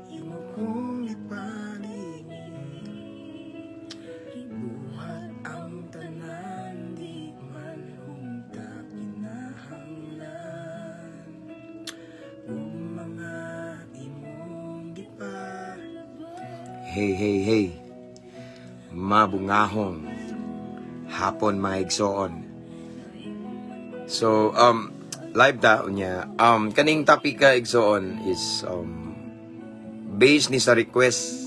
Imo kong ipalingin. Buhat ang tanan, di man unta kinahanglan. Ug mga imong gipa. Hey, hey, hey. Mabungahong hapon, mga igsoon. So, live ta unya. Kaning topic ka, igsoon, is based ni sa request.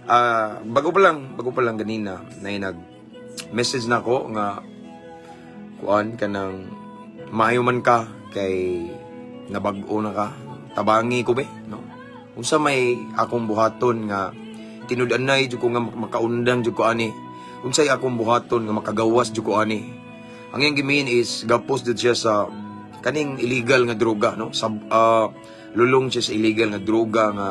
Ah, bago pa lang ganina na nag message na ko nga kuan kanang maayo man ka kay nabag-o na ka, tabangi ko be, no? Unsa may akong buhaton nga tinud-anay jud ko nga makaundang jud ko ani? Unsay akong buhaton nga makagawas jud ko ani? Ang iyang gi-mean is gapos jud siya sa kaning illegal nga droga, no? Sa lulong siya sa illegal nga droga nga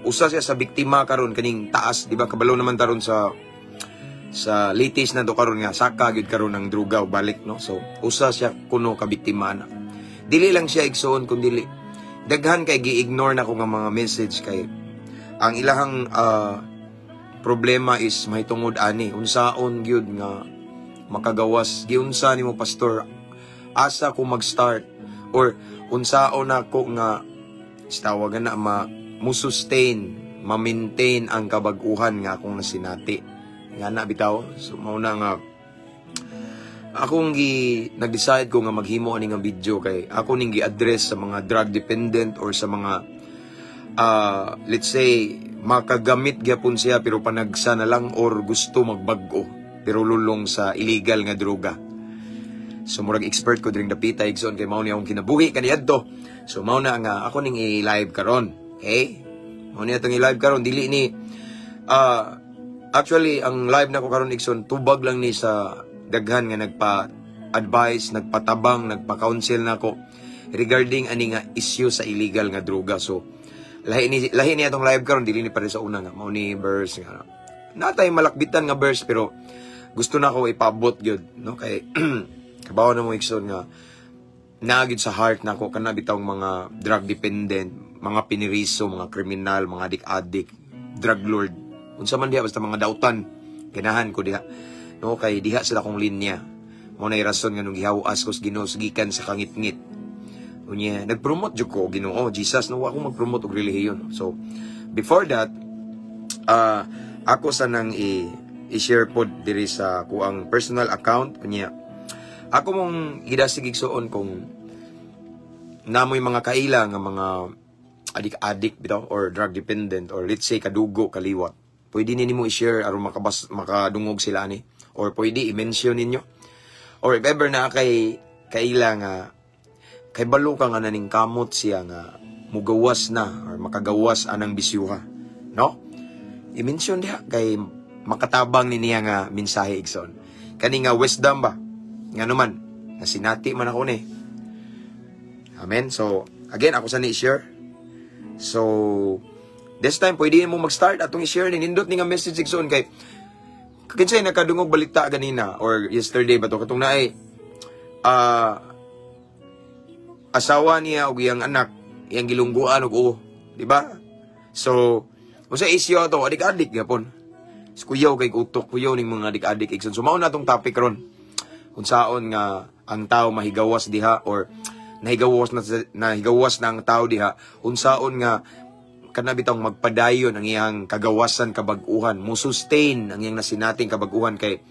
usa siya sa biktima karon kaning taas, di ba? Kabalo naman taron sa latest na to karon nga saka gyud karon ang droga o balik, no? So usa siya kuno ka biktima na. Dili lang siya, igsoon, kun dili daghan kay gi-ignore na ko nga mga message kay ang ilahang problema is mahitungod ani, unsaon gyud nga makagawas, giunsa nimo, pastor, asa ko mag-start or unsaon nako nga tawagan na ma mo-sustain, ma-maintain ang kabag-uhan nga akong nasinati nga na bitaw. So mao na nga akong gi nag-decide ko nga maghimo ani nga video kay ako ning gi-address sa mga drug dependent or sa mga let's say makagamit gyapon siya pero panagsa na lang or gusto magbag-o pero lulong sa illegal nga droga. So murag expert ko diring dapita, igsoon, kay mao ni akong kinabuhi kaniadto. So mao na nga ako ning i-live karon. Okay? Mao ni atong i-live karon, dili ni actually ang live nako karon, igsoon, tubag lang ni sa daghan nga nagpa-advise, nagpatabang, nagpa-counsel nako regarding ani nga issue sa illegal nga droga. So lahi ni atong live karon, dili ni pare sa una nga mao ni verse nga natay malakbitan nga verse, pero gusto na ko ipaabot gyud, no? Kay kabaw na mo, igsoon, nga naa gyud sa heart nako kana bitawng mga drug dependent, mga piniriso, mga kriminal, mga adik-adik, drug lord, unsa man diha, basta mga dautan, ganahan ko diha, no? Kay diha sila akong linya. Mao na rason nga nung gihawas ko sa Ginoo gikan sa kangitngit unya, nagpromote jud ko Ginoo Jesus, no? Wa ko magpromote og relihiyon. So before that, ako sa nang i-share pod diri sa kuang personal account. Unya ako mong gidasig, igsoon, kung namoy mga kaila nga mga adik-adik bitaw or drug dependent or let's say kadugo kaliwat, pwede nimo i-share aron makabas makadungog sila ani or pwede i-mention ninyo. Or if ever na kay kaila nga kay balo ka nga naning kamot siya nga mugawas na or makagawas anang bisyuha, no, i-mention diha kay makatabang ni niya nga mensahe, igsoon, kani nga wisdom ba nga naman nasinati man ako ni. Amen. So again, ako sa ni share. So this time pwede mo mag-start atong i-share ni nindot ni nga message, igsoon, kay kinsay nakadungog balita ganina or yesterday ba to, katong naay asawa niya og iyang anak iyang gilungguan og uo, di ba? So unsa issue ato? Adik-adik gyapon. Kuyaw kay utok, kuyaw ning mga adik-adik, igsoon. So mao na atong topic ron, unsaon nga ang tao mahigawas diha or nahigawas na ang tao diha, unsaon nga kana bitawng magpadayon ang iyang kagawasan, kabag-uhan, mo sustain ang iyang nasinating kabag-uhan? Kay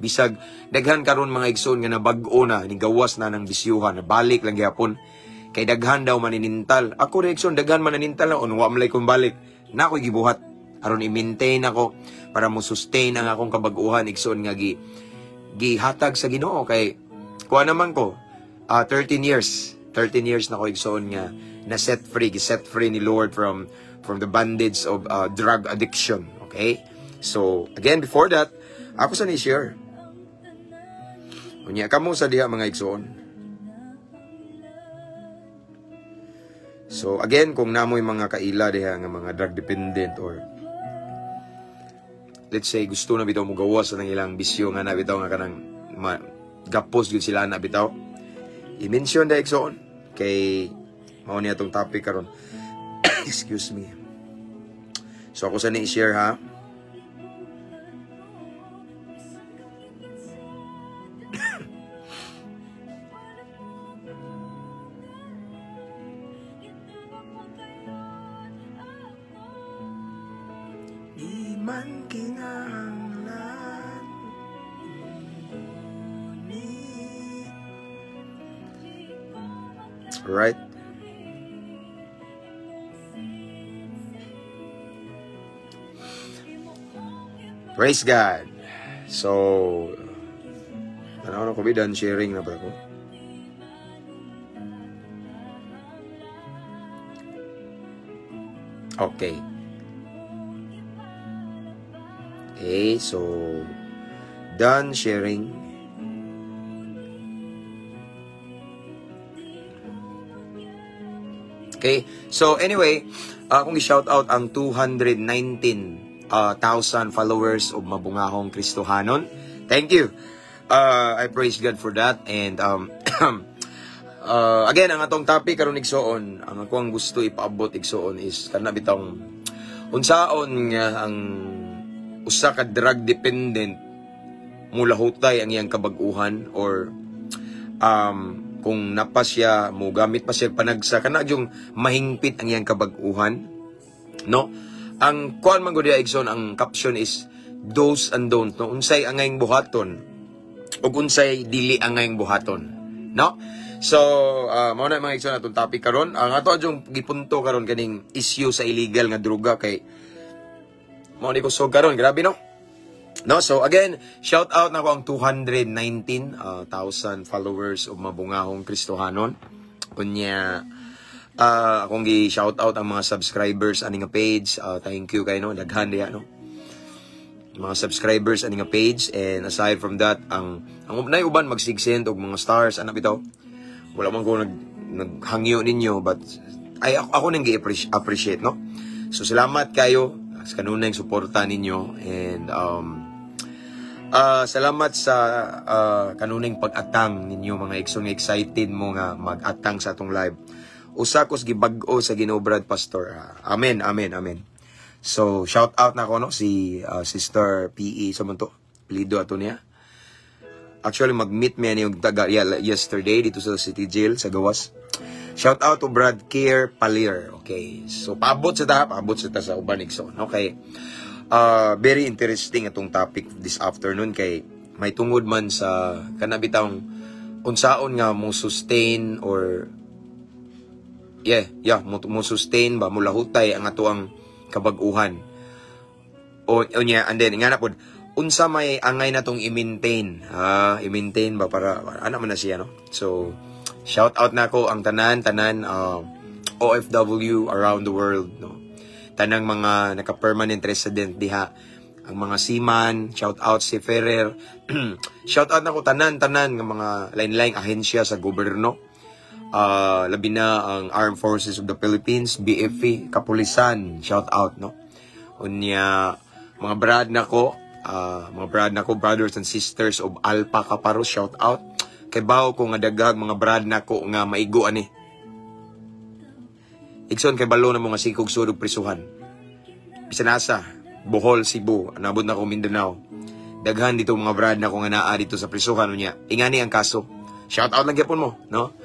bisag daghan karon, mga igsoon, nga nabag-o na, nigawas na ng bisyuhan, balik lang gyapon kay daghan daw maninintal. Ako re, igsoon, daghan mananintal na unwa man kong balik na ako'y gibuhat aron i-maintain ako para mo sustain ang akong kabag-uhan, igsoon, nga gi gihatag sa Ginoo. Kay kuha naman ko 13 years, 13 years na ko, igsoon, nga na set free, gi set free ni Lord from the bondage of drug addiction. Okay? Okay? So, again, before that, ako sa ni-share. Unya kamo sa diha, mga igsoon. So, again, kung namoy mga kaila diha nga mga drug dependent or let's say gusto na bitaw mo gawas sa nang ilang bisyo nga na bitaw nga kanang gapos gyud sila na bitaw, i-mention da, igsoon, kay mao niya atong topic karon. Excuse me. So ako sa ni share ha. Di man kinahanglan. Ngunit. Alright. Praise God. So, ano ko done sharing na ba ako? Okay. Okay, so done sharing. Okay, so anyway, akong i-shout out ang 219,000 followers of Mabungahong Kristohanon. Thank you. I praise God for that. And again, ang atong topic karon, igsoon, ang ako ang gusto ipaabot, igsoon, is kana bitong unsaon nga ang usa ka drug dependent mulahutay ang iyang kabag-uhan or kung napa siya mo gamit pa siya panagsa, kana yung mahingpit ang iyang kabag-uhan, no? Ang kuan man gud, igsoon, ang caption is "Do's and don't", no? Unsay angayng buhaton ug unsay dili angayng buhaton, no? So mao na, mga igsoon, atong topic karon. Ang ato adjong gipunto karon kaning issue sa illegal nga droga kay mao ni kusog karon, grabe, no? No, so again, shout out na ko ang 219,000 followers of Mabungahong Kristohanon. Unya akong gi shout out ang mga subscribers ani nga page. Thank you kay, no, daghan diha, no. Mga subscribers ani nga page, and aside from that, ang nay uban magsigsend og mga stars ana bitaw. Wala man ko naghangyo ninyo, but ay ako nang gi-appreciate, no. So salamat kayo sa kanunay suporta ninyo and salamat sa kanunay pag-atang ninyo, mga igsoon, nga excited mo nga mag-atang sa atong live. Usa kos gibag-o sa Ginoo, Brad Pastor. Amen, amen, amen. So shout out na ko, no, si Sister PE sa to. Plido ato niya. Actually mag-meet mi ani og taga, yeah, yesterday dito sa City Jail sa Gawas. Shout out to Brad Care Palir. Okay. So paabot sa ta sa uban, igsoon. Okay. Very interesting atong topic this afternoon kay may tungod man sa kana bitawng unsaon nga mo sustain or yeah mo sustain ba, mulahutay ang atoang kabag-uhan. O niya, and then nga na pod unsa may angay natong i-maintain, ha, i-maintain ba para ana man na siya, no? So shout out nako ang tanan tanan OFW around the world, no? Tanang mga naka-permanent resident diha, ang mga seaman, shout out si Ferrer. Shout out nako tanan tanan nga mga lain-laing ahensya sa gobyerno. Labi na ang Armed Forces of the Philippines, BFP, kapulisan, shout out, no? Unya mga brad nako, mga brad nako, brothers and sisters of Alpha Kaparo, shout out. Kay bawo ko nga daghang mga brad nako nga maigo ani. Igsoon, kay balo na mga sikog sudog prisuhan. Bisan asa, Bohol, Cebu, nabot na ko Mindanao. Daghan dito mga brad na ko nga naa dito sa prisuhan unya. Ingani ang kaso. Shout out lang gyapon mo, no?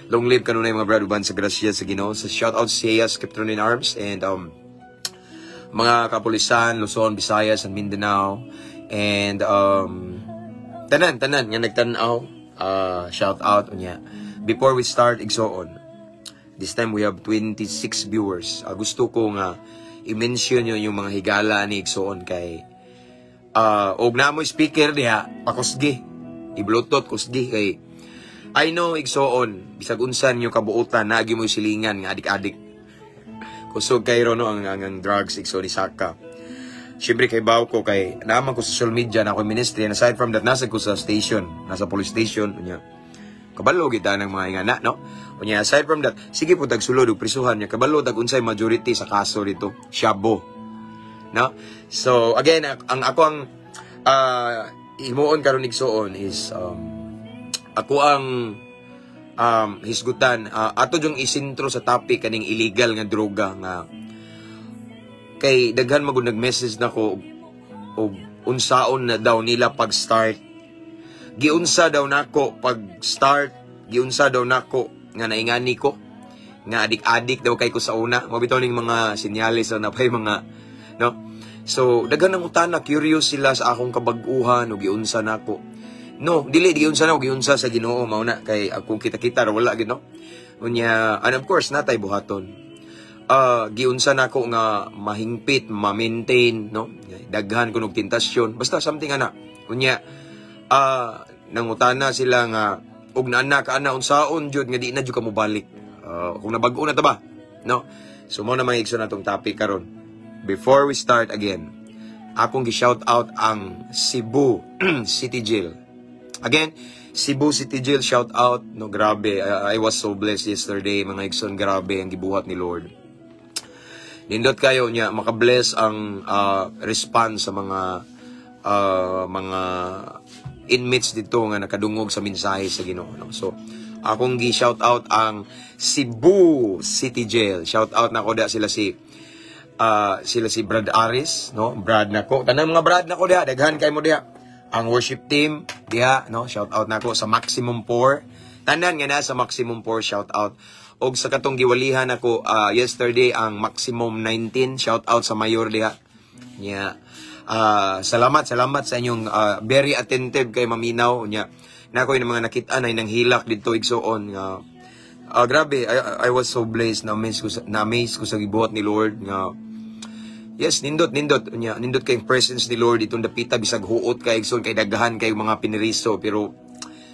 Long live kanunay, mga brad, uban sa grasya sa Ginoo. Sa shout out sa Scriptron in Arms and mga kapulisan, Luzon, Visayas and Mindanao, and tanan tanan nga nagtan-aw, shout out unya. Before we start, igsoon, this time we have 26 viewers. Gusto ko nga i-mention yun yung mga higala ni igsoon kay og na mo speaker diha, pakusgi. I-Bluetooth kusgi kay I know, igsoon, bisag unsan nyo kabuotan, naagi mo silingan nga adik-adik. Kusog kay no ang drugs, igsoon, ni Saka. Siyempre kay baw ko kay naaman ko sa social media na ako ministry, and aside from that, nasa ko sa station, nasa police station. Unya kabalo kita ng mga ingana, no? Unya aside from that, sige po tag sulod og prisuhan niya, kabalo tag unsay majority sa kaso dito, shabu, no? So again, ang ako ang himuon karon, igsuon, is ako ang hisgutan, ato jung isintro sa topic kaning illegal nga droga nga kay daghan magud nag-message nako og unsaon na daw nila pag-start, giunsa daw nako pag-start, giunsa daw nako nga naingani ko nga adik-adik daw kay ko sa una. Mao bitaw ning mga senyales na napay mga, no? So daghan ng utana, curious sila sa akong kabag-uhan ug giunsa nako. No, dili giunsa nako, giunsa sa Ginoo. Mao na kay akong kita-kita ra wala gid, no? Unya, and of course natay buhaton, giunsa nako nga mahingpit, ma-maintain, no? Daghan kunog tentasyon, basta something ana. Unya nangutana sila nga og naa ka ana, unsaon jud nga di na jud ka mobalik kung nabag-o na ta ba, no? So mo na mga igsoon natong topic karon. Before we start, again, akong gi-shout out ang Cebu City Jail. Again, Cebu City Jail, shout out, no? Grabe, I was so blessed yesterday, mga igsoon. Grabe ang gibuhat ni Lord. Nindot kayo niya makabless ang response sa mga inmates dito nga nakadungog sa mensahe sa Ginoo, no? So akong gi shout out ang Cebu City Jail. Shout out nako da sila si Brad Aris, no? Brad nako, tanang mga brad nako diha, daghan kay mo diha. Ang worship team diha, no? Shout out nako sa Maximum 4. Tanan nga na sa Maximum 4, shout out. Og sa katong giwalihan ako yesterday, ang Maximum 19, shout out sa mayor diha. Nya salamat, salamat sa inyong very attentive kay maminaw nya. Nako yung mga nakita na nang hilak dito, igsuon, nga grabe, I was so blessed, na amaze ko sa gibuhat ni Lord nga yes, nindot, nindot nya, nindot kay presence ni Lord itong dapita bisag huot kay, igsoon, kay daghan kay mga piniriso, pero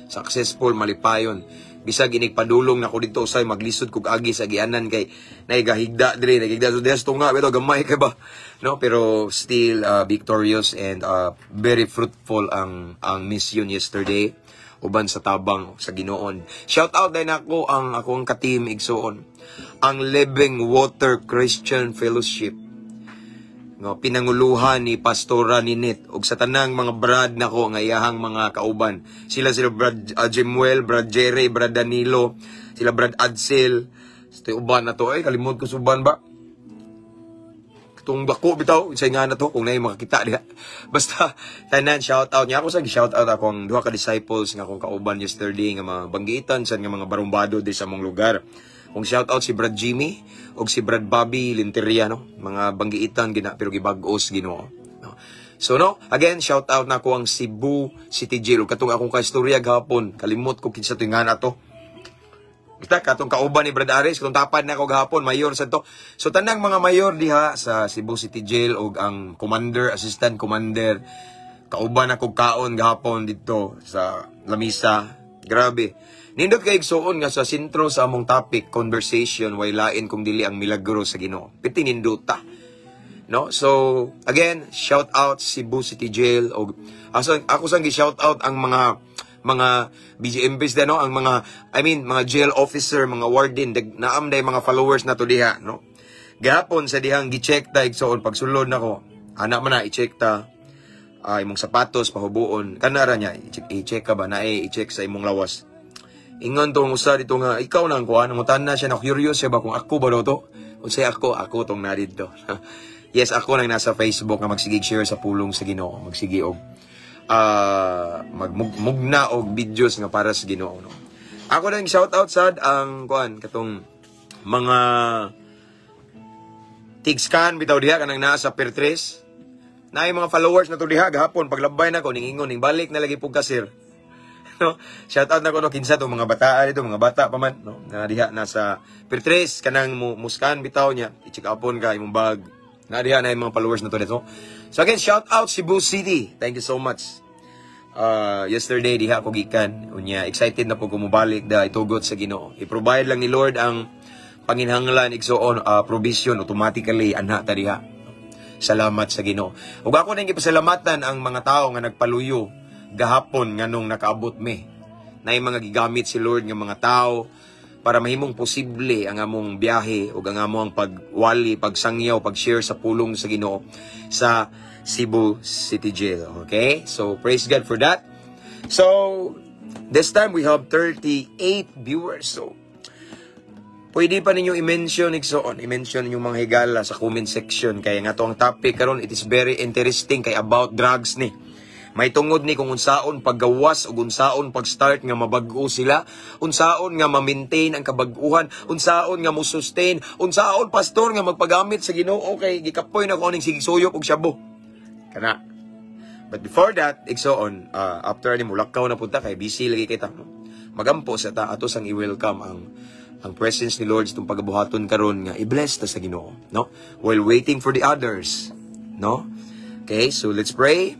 successful, malipayon. Bisag inig padulong nako dito, usay maglisod kog agi sa gianan kay naigahigda dire, nagigda so des tunga, pero gamay kay ba, no? Pero still victorious and very fruitful ang mission yesterday uban sa tabang sa Ginoon. Shout out din ako ang akong ka-team, igsuon, ang Living Water Christian Fellowship, no, pinanguluhan ni Pastora Ninit ug sa tanang mga brad nako nga iyahang mga kauban. Sila sila Brad Jimuel, Brad Jerry, Brad Danilo, sila Brad Adsel. Sa uban na to ay kalimot ko suban ba. Katong bako bitaw, sa nga na to kung naay makakita diha. Basta tanan, shout out niya ako sa shout out akong duha ka disciples nga akong kauban yesterday nga mga banggitan sa nga mga barumbado di sa among lugar. Kung shout out si Brad Jimmy og si Brad Bobby Linteria, no, mga banggiitan gina pero gibag-os Ginoo, no? So no, again, shout out na ko ang Cebu City Jail ug katong akong kaistorya gahapon, kalimot ko kinsa to nga na to. Basta katong kauban ni Brad Aris, katong tapad na ako gahapon, mayor sa to. So tanang mga mayor diha sa Cebu City Jail ug ang commander, assistant commander, kauban ako kaon gahapon dito sa lamisa. Grabe. Nindot kay, igsuon, nga sa sentro sa among topic conversation way lain kung dili ang milagro sa Ginoo. Piti nindota. No? So, again, shout out Cebu City Jail og asa ako sang gi-shout out ang mga BGMPs din, no, ang mga, I mean, mga jail officer, mga warden, naam day mga followers na to diha, no? Gahapon sa dihang gi-check ta, igsoon, pagsulod nako. Ana man na i-check ta imong sapatos, pahubuon kanara niya, i-check ka ba na i-check sa imong lawas. Ingon tong usa dito nga ikaw nang kuan, nangutan na siya na curious siya ba kung ako ba daw to. Unsay ako, ako tong na didto. Yes, ako nang nasa Facebook nga magsigig share sa pulong sa Ginoo, magsige og magmugna og videos nga para sa Ginoo, no? Ako nang shout out sad ang kuan, katong mga tigskan bitaw diha kanang naa sa Pertres. Naay mga followers na to diha gahapon paglabay na ko ningingon ning balik na lagi pug ka, sir, no? Shout out na ko, no, kinsa to mga bataa dito, mga bata pa man, no, na diha nasa Pertres kanang muskan bitaw niya, i-check upon ka imong bag. Na diha na yung mga followers na to dito. So again, shout out Cebu City. Thank you so much. Yesterday diha ako gikan. Unya excited na po ko mobalik da itugot sa Ginoo. I-provide lang ni Lord ang panginhanglan, igsoon, provision automatically anha ta diha. Salamat sa Ginoo. Ug ako nang gipasalamatan ang mga tao nga nagpaluyo gahapon nganong nakaabot mi. Naay mga gigamit si Lord nga mga tao para mahimong posible ang among biyahe ug ang among pagwali, pagsangyaw, pag-share sa pulong sa Ginoo sa Cebu City Jail. Okay? So praise God for that. So this time we have 38 viewers. So pwede pa ninyo i-mention, igsoon, i-mention inyong mga higala sa comment section kay nga to ang topic karon, it is very interesting kay about drugs ni. May tungod ni kung unsaon paggawas ug unsaon pag-start nga mabag-o sila, unsaon nga ma-maintain ang kabag-uhan, unsaon nga mo sustain, unsaon, pastor, nga magpagamit sa Ginoo kay gikapoy na ko aning sige suyop og shabu. Kana. But before that, igsoon, after ani mulakaw na punta kay busy lagi kita. No? Magampo sa ta ato sang i-welcome ang presence ni Lord sa itong pagabuhaton karon nga i-bless ta sa Ginoo, no? While waiting for the others, no? Okay, so let's pray.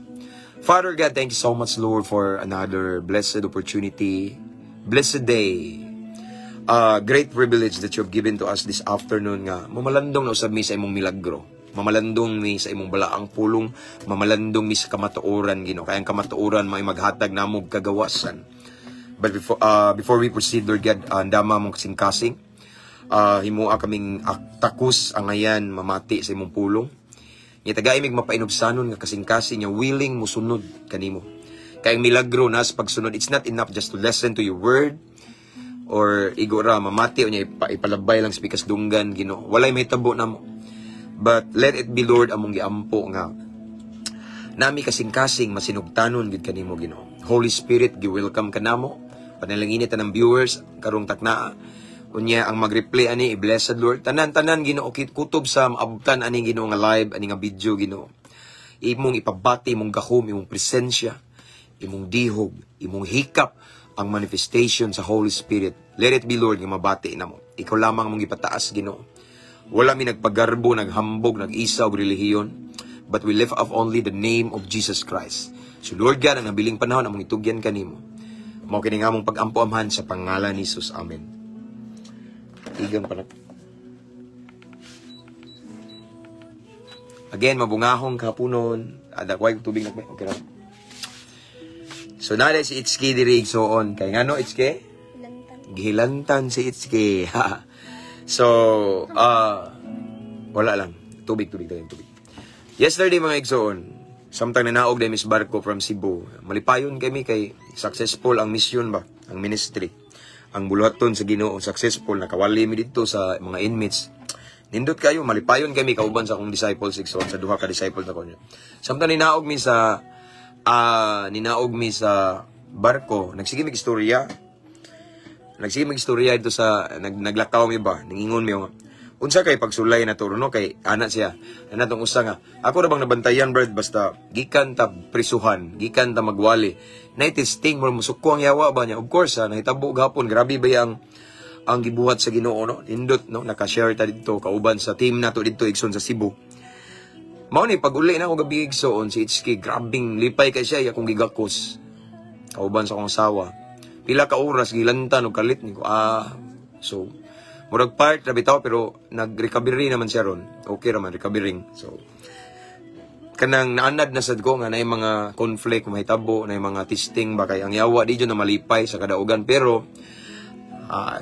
Father God, thank you so much, Lord, for another blessed opportunity, blessed day. Great privilege that you have given to us this afternoon nga mamalandong na usab mi sa imong milagro. Mamalandong mi sa imong balaang pulong, mamalandong mi sa kamatuoran, Ginoo. Kay ang kamatuoran may maghatag namo og kagawasan. But before we proceed, Lord God, andama mong kasing-kasing. Himua kaming takos angayan mamati sa imong pulong. Nga tagai mig mapainubsanon nga kasing-kasing nga willing musunod kanimo. Kay ang milagro na sa pagsunod, it's not enough just to listen to your word or igo ra mamati o niya ipalabay lang sa pikas dunggan, Ginoo. Walay mahitabo namo. But let it be, Lord, among giampo nga nami kasing-kasing masinugtanon gid kanimo, Ginoo. Holy Spirit, gi-welcome ka namo. Panalangini tanang viewers karong taknaa. Unya ang mag-replay ani, i-blessed, Lord. Tanan-tanan, Ginoo, kit kutob sa maabtan ani, Ginoo, nga live ani nga video, Ginoo. Imong ipabati imong gahom, imong presensya, imong dihog, imong hikap, ang manifestation sa Holy Spirit. Let it be, Lord, nga mabati namo. Ikaw lamang mong ipataas, Ginoo. Wala mi nagpagarbo, naghambog, nag-isa og relihiyon, but we lift up only the name of Jesus Christ. So Lord God, ang nabiling panahon among itugyan kanimo. Mao kini nga among pag-ampo, Amahan, sa pangalan ni Jesus. Amen. Igang pa na. Again, mabungahong kahaponon. Ada ko tubig na okay ra. So naa si Itsuki diri, so on. Kay ngano, Itsuki? Lantan. Gihilantan si Itsuki. So, wala lang. Tubig, tubig, tubig, tubig. Yesterday, mga igsoon, samtang nanaog dahil Miss Barco from Cebu, malipayon kami kay successful ang mission ba, ang ministry. Ang buluhaton sa Ginoo successful, nakawali mi dito sa mga inmates. Nindot kayo, malipayon kami kauban sa akong disciples, igsoon, sa duha ka disciples na ko niya. Samtang ninaog mi sa barko, nagsige mig istorya. Nagsige mig istorya dito sa naglakaw mi ba, ningingon mi nga, unsa kay pagsulay na turo, no, kay ana siya. Ana tong usa nga, ako ra bang nabantayan, brad, basta gikan ta prisuhan, gikan ta magwali. Na testing mo musuko ang yawa ba niya. Of course, ha, nahitabo gahapon, grabe ba ang gibuhat sa Ginoo, no? Nindot, no, naka-share ta didto kauban sa team nato didto, igsoon, sa Cebu. Mao ni pag uli na ako gabi, igsoon, si HK, grabing lipay kay siya akong gigakos kauban sa akong asawa. Pila ka oras gilantan og kalit ni ko. Ah, so murag part ra bitaw, pero nag-recovery naman siya ron. Okay ra man, recovering. So kanang naanad na sad ko nga naay mga conflict mahitabo, naay mga testing ba, kay ang yawa di jud na malipay sa kadaugan, pero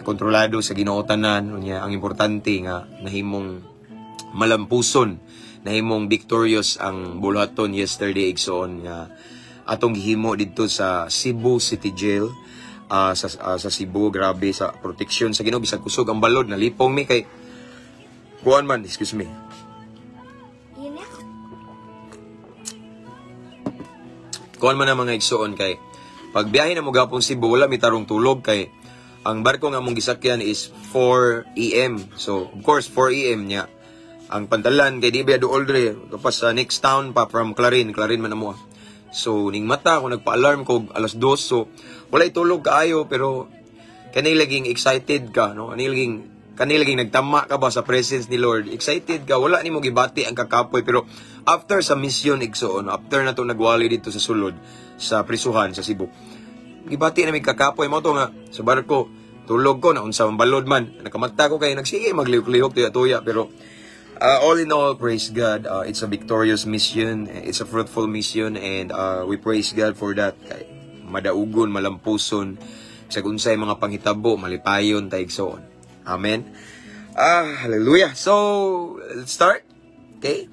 kontrolado sa Ginoo tanan. Unya ang importante nga nahimong malampuson, nahimong victorious ang buluhaton yesterday, igsoon, nga atong gihimo didto sa Cebu City Jail, sa Cebu. Grabe sa protection sa Ginoo, bisag kusog ang balod, nalipong mi kay kuan man, excuse me. Yun na. Kuan man ang mga igsoon, kay pag biyahe na mo gapon Cebu, wala mi tarong tulog kay ang barko nga among gisakyan is 4 AM. So of course 4 AM niya ang pantalan kay di ba duol dre kapas sa next town pa from Clarin. Clarin man amo. So ning mata ko nagpa-alarm ko alas 2, so walay tulog kaayo, pero kanay laging excited ka, no, kanay laging nagtama ka ba sa presence ni Lord, excited ka, wala nimo gibati ang kakapoy. Pero after sa mission, igsoon, after na to nagwali dito sa sulod sa prisuhan sa Cebu, gibati na may kakapoy mo to nga sa barko tulog ko na unsa man balod man, nakamata ko kay nagsige maglihok-lihok tuya-tuya, pero All in all, praise God. It's a victorious mission. It's a fruitful mission and we praise God for that. Kay madaugon, malampuson, sa unsay mga panghitabo, malipayon ta, igsoon. Amen. Ah, hallelujah. So, let's start. Okay?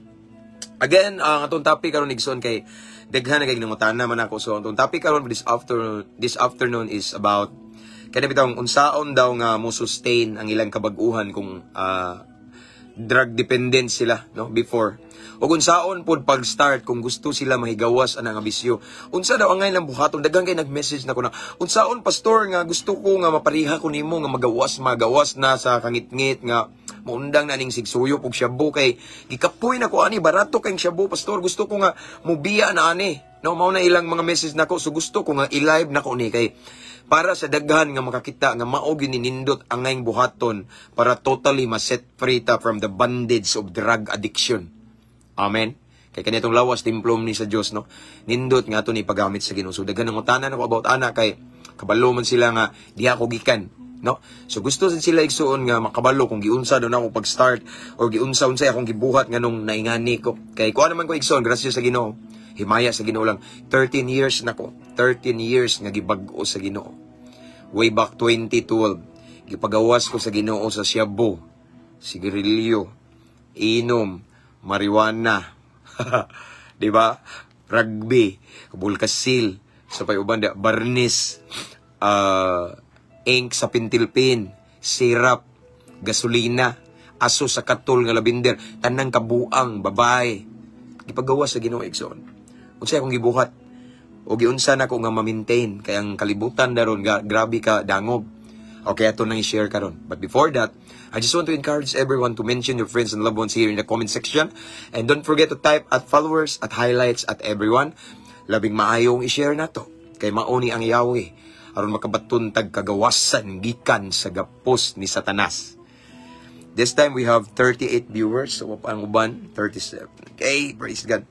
Again, ang atong topic karon, igsoon, kay daghan na kay nangutana man ako. So, ang atong topic karon this afternoon is about kani bitawng unsaon daw nga mo sustain ang ilang kabag-uhan kung drug dependent sila, no, before, ug unsaon pod pag-start kung gusto sila mahigawas ana nga bisyo, unsa daw ang ilang buhaton. Daghan kay nag-message nako na, "Unsaon, pastor, nga gusto ko nga mapareha ko nimo nga magawas na sa kangitngit, nga maundang na ning sigsuyop og shabu, kay gikapoy na ko ani, barato kay shabu, pastor, gusto ko nga mubiya na ani," no? Mao na ilang mga message nako. So gusto ko nga i-live nako ni kay para sa daghan nga makakita nga mao gyud ni nindot ang ngayong buhaton para totally ma-set free ta from the bondage of drug addiction. Amen. Kay kanitong lawas, templo ni sa Dios, no? Nindot nga ato ni paggamit sa Ginoo. So daghan ng utanan ako about ana kay kabalo man sila nga diha ko gikan, no? So gusto sad sila, igsuon, nga makabalo kung giunsa do na ako pag-start or giunsa unsay akong gibuhat nganong naingani ko. Kay kuha naman ko, igsuon, grasya sa Ginoo. Himaya sa Ginoo lang. 13 years na ko. 13 years nga gibag-o sa Ginoo. Way back 2012, gipagawas ko sa Ginoo sa shabu, sigarilyo, inom, marijuana, di ba? Rugby, bulkasil, sa pay uban da, barnis, ink sa pentel pen, syrup, gasolina, aso sa katol nga labinder, tanang kabuang, babae. Gipagawas sa Ginoo, igsoon. Unsay akong gibuhat? O giunsa na ko nga ma-maintain kay ang kalibutan daron grabe ka dangog. Okay, ato nang i-share karon. But before that, I just want to encourage everyone to mention your friends and loved ones here in the comment section. And don't forget to type @followers, @highlights, @everyone. Labing maayong i-share nato. Kay mauni ang Yahweh aron makabaton tag kagawasan gikan sa gapos ni Satanas. This time we have 38 viewers. So ang uban 37. Okay, praise God.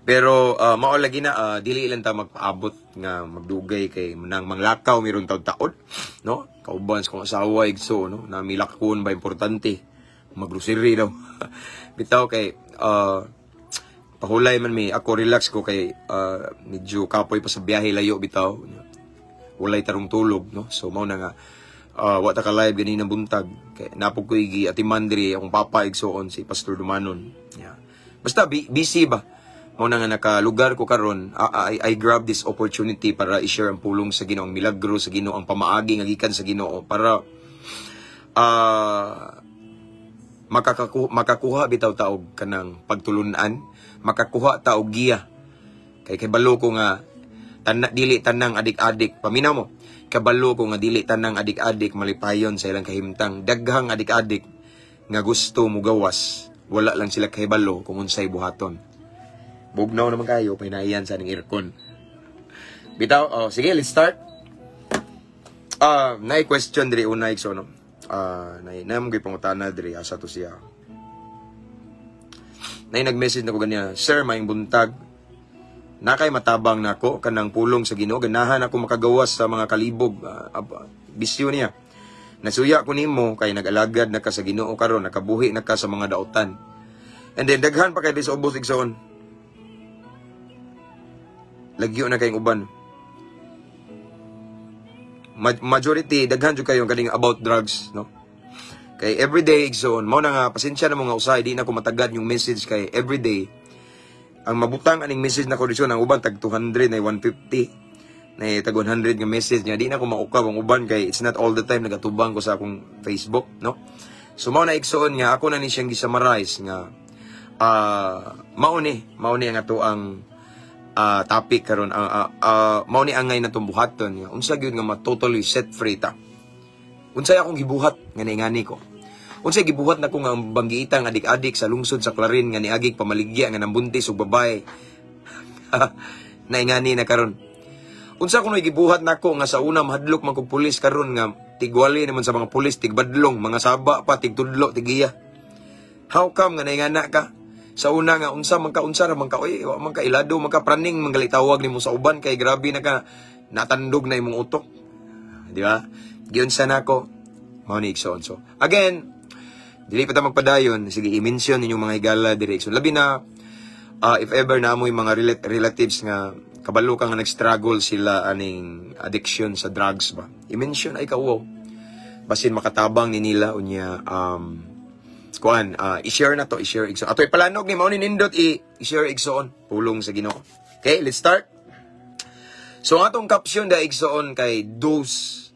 Pero mao lagi na dili ilan ta magpaabot nga magdugay kay nang manglakaw miron taud-taod, no? Kauban sa kong asawa, igso, no, na milakon ba, importante maggrocery daw. Bitaw kay pahulay man mi, ako relax ko kay medyo kapoy pa sa biyahe, layo bitaw. Walay tarong tulog, no? So mao na nga wa ta ka live ganina buntag kay napog ko igi atiman diri akong papa, igsoon, si Pastor Dumanon. Yeah. Basta busy ba? Mao na nga nakalugar ko karon, I grab this opportunity para i-share ang pulong sa Ginoo, ang milagro sa Ginoo, ang pamaagi nga gikan sa Ginoo para makakuha bitaw ta og kanang pagtulunan, makakuha ta og giya. Kay kabalo ko nga dili tanang adik-adik, paminaw mo. Kabalo ko nga dili tanang adik-adik malipayon sa ilang kahimtang. Daghang adik-adik nga gusto mugawas, wala lang sila kahibalo kung unsay buhaton. Bugnaw naman kayo, pahinayan sa ning aircon. Bitaw, oh, sige, let's start. Ah, naay question diri una, igso, no. Ah, naay namo gyud pangutana diri, asa to siya. Naay nag-message na ko ganyan, "Sir, maayong buntag. Nakay matabang nako kanang pulong sa Ginoo, ganahan ako makagawas sa mga kalibog, bisyo niya. Nasuya ko nimo kay nag-alagad na ka sa Ginoo karon, nakabuhi na ka sa mga dautan." And then daghan pa kay sa ubos, igsoon. Lagyo na kayong uban. Majority daghan jud kayo kaning about drugs, no? Kay everyday, igsoon, mao na nga pasensya na mo nga usahay di na ko matagad yung message kay everyday ang mabutang aning message na ko ang uban tag 200 na 150 na tag 100 nga message niya, di na ko maukab ang uban kay it's not all the time nagatubang ko sa akong Facebook, no? So mao na, igsoon, nga ako na ni siyang gi-summarize nga mao ni ang ato ang topic karon, mao ni angay natong buhaton nga unsa gyud nga ma-totally set free ta, unsay akong gibuhat nga naingani ko, unsay gibuhat nako nga ang banggiitang adik-adik sa lungsod sa Clarin nga niagig pamaligya nga nambuntis og babae naingani na karon, unsa kuno gibuhat nako nga sa una mahadlok man kog pulis, karon nga tigwali naman sa mga pulis, tigbadlong, mga saba pa, tigtudlo, tigiya. How come nga naingana ka? Sa una nga unsa man ka, unsa ra man ka, oy, wa man ka ilado man ka, praning man gali tawag nimo sa uban kay grabe na ka, natandog na imong utok, di ba? Giunsa nako? Mao ni, igsoon. So again, Dili pa ta magpadayon, sige, i-mention ninyong mga higala direction. Labi na if ever na mo'y mga relatives nga kabalo ka nga nag-struggle sila aning addiction sa drugs ba. I-mention ay kauwaw. Basin makatabang ni nila unya kuan i-share na to, i-share, igsoon. Ato ipalanog ni mao ni nindot i-share, igsoon, pulong sa Ginoo. Okay, let's start. So ang atong caption da, igsoon, kay do's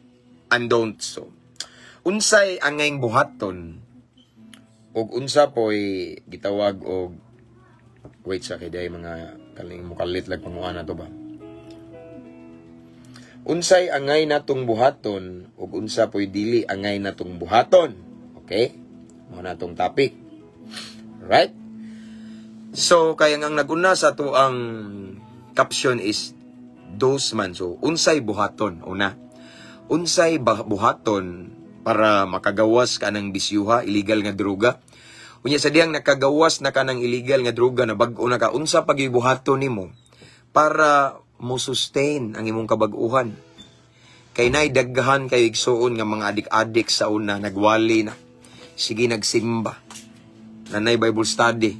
and don'ts. So unsay angayng buhaton ug unsa poy gitawag og, wait sa kay day mga kaling mukalit lag panguan na to ba. Unsay angay natong buhaton ug unsa poy dili angay natong buhaton. Okay? Mao na atong topic. Right? So kaya ang naguna sa ato ang caption is do's man. So unsay buhaton una? Unsay buhaton para makagawas ka ng bisyuha, illegal nga droga? Unya sa diyang nakagawas na ka ng illegal nga droga, na bag-o na ka, unsa pagibuhaton nimo para mo sustain ang imong kabag-uhan? Kay nay daghan kay igsuon nga mga adik-adik sa una nagwali na. Sige nagsimba. Nanay Bible study.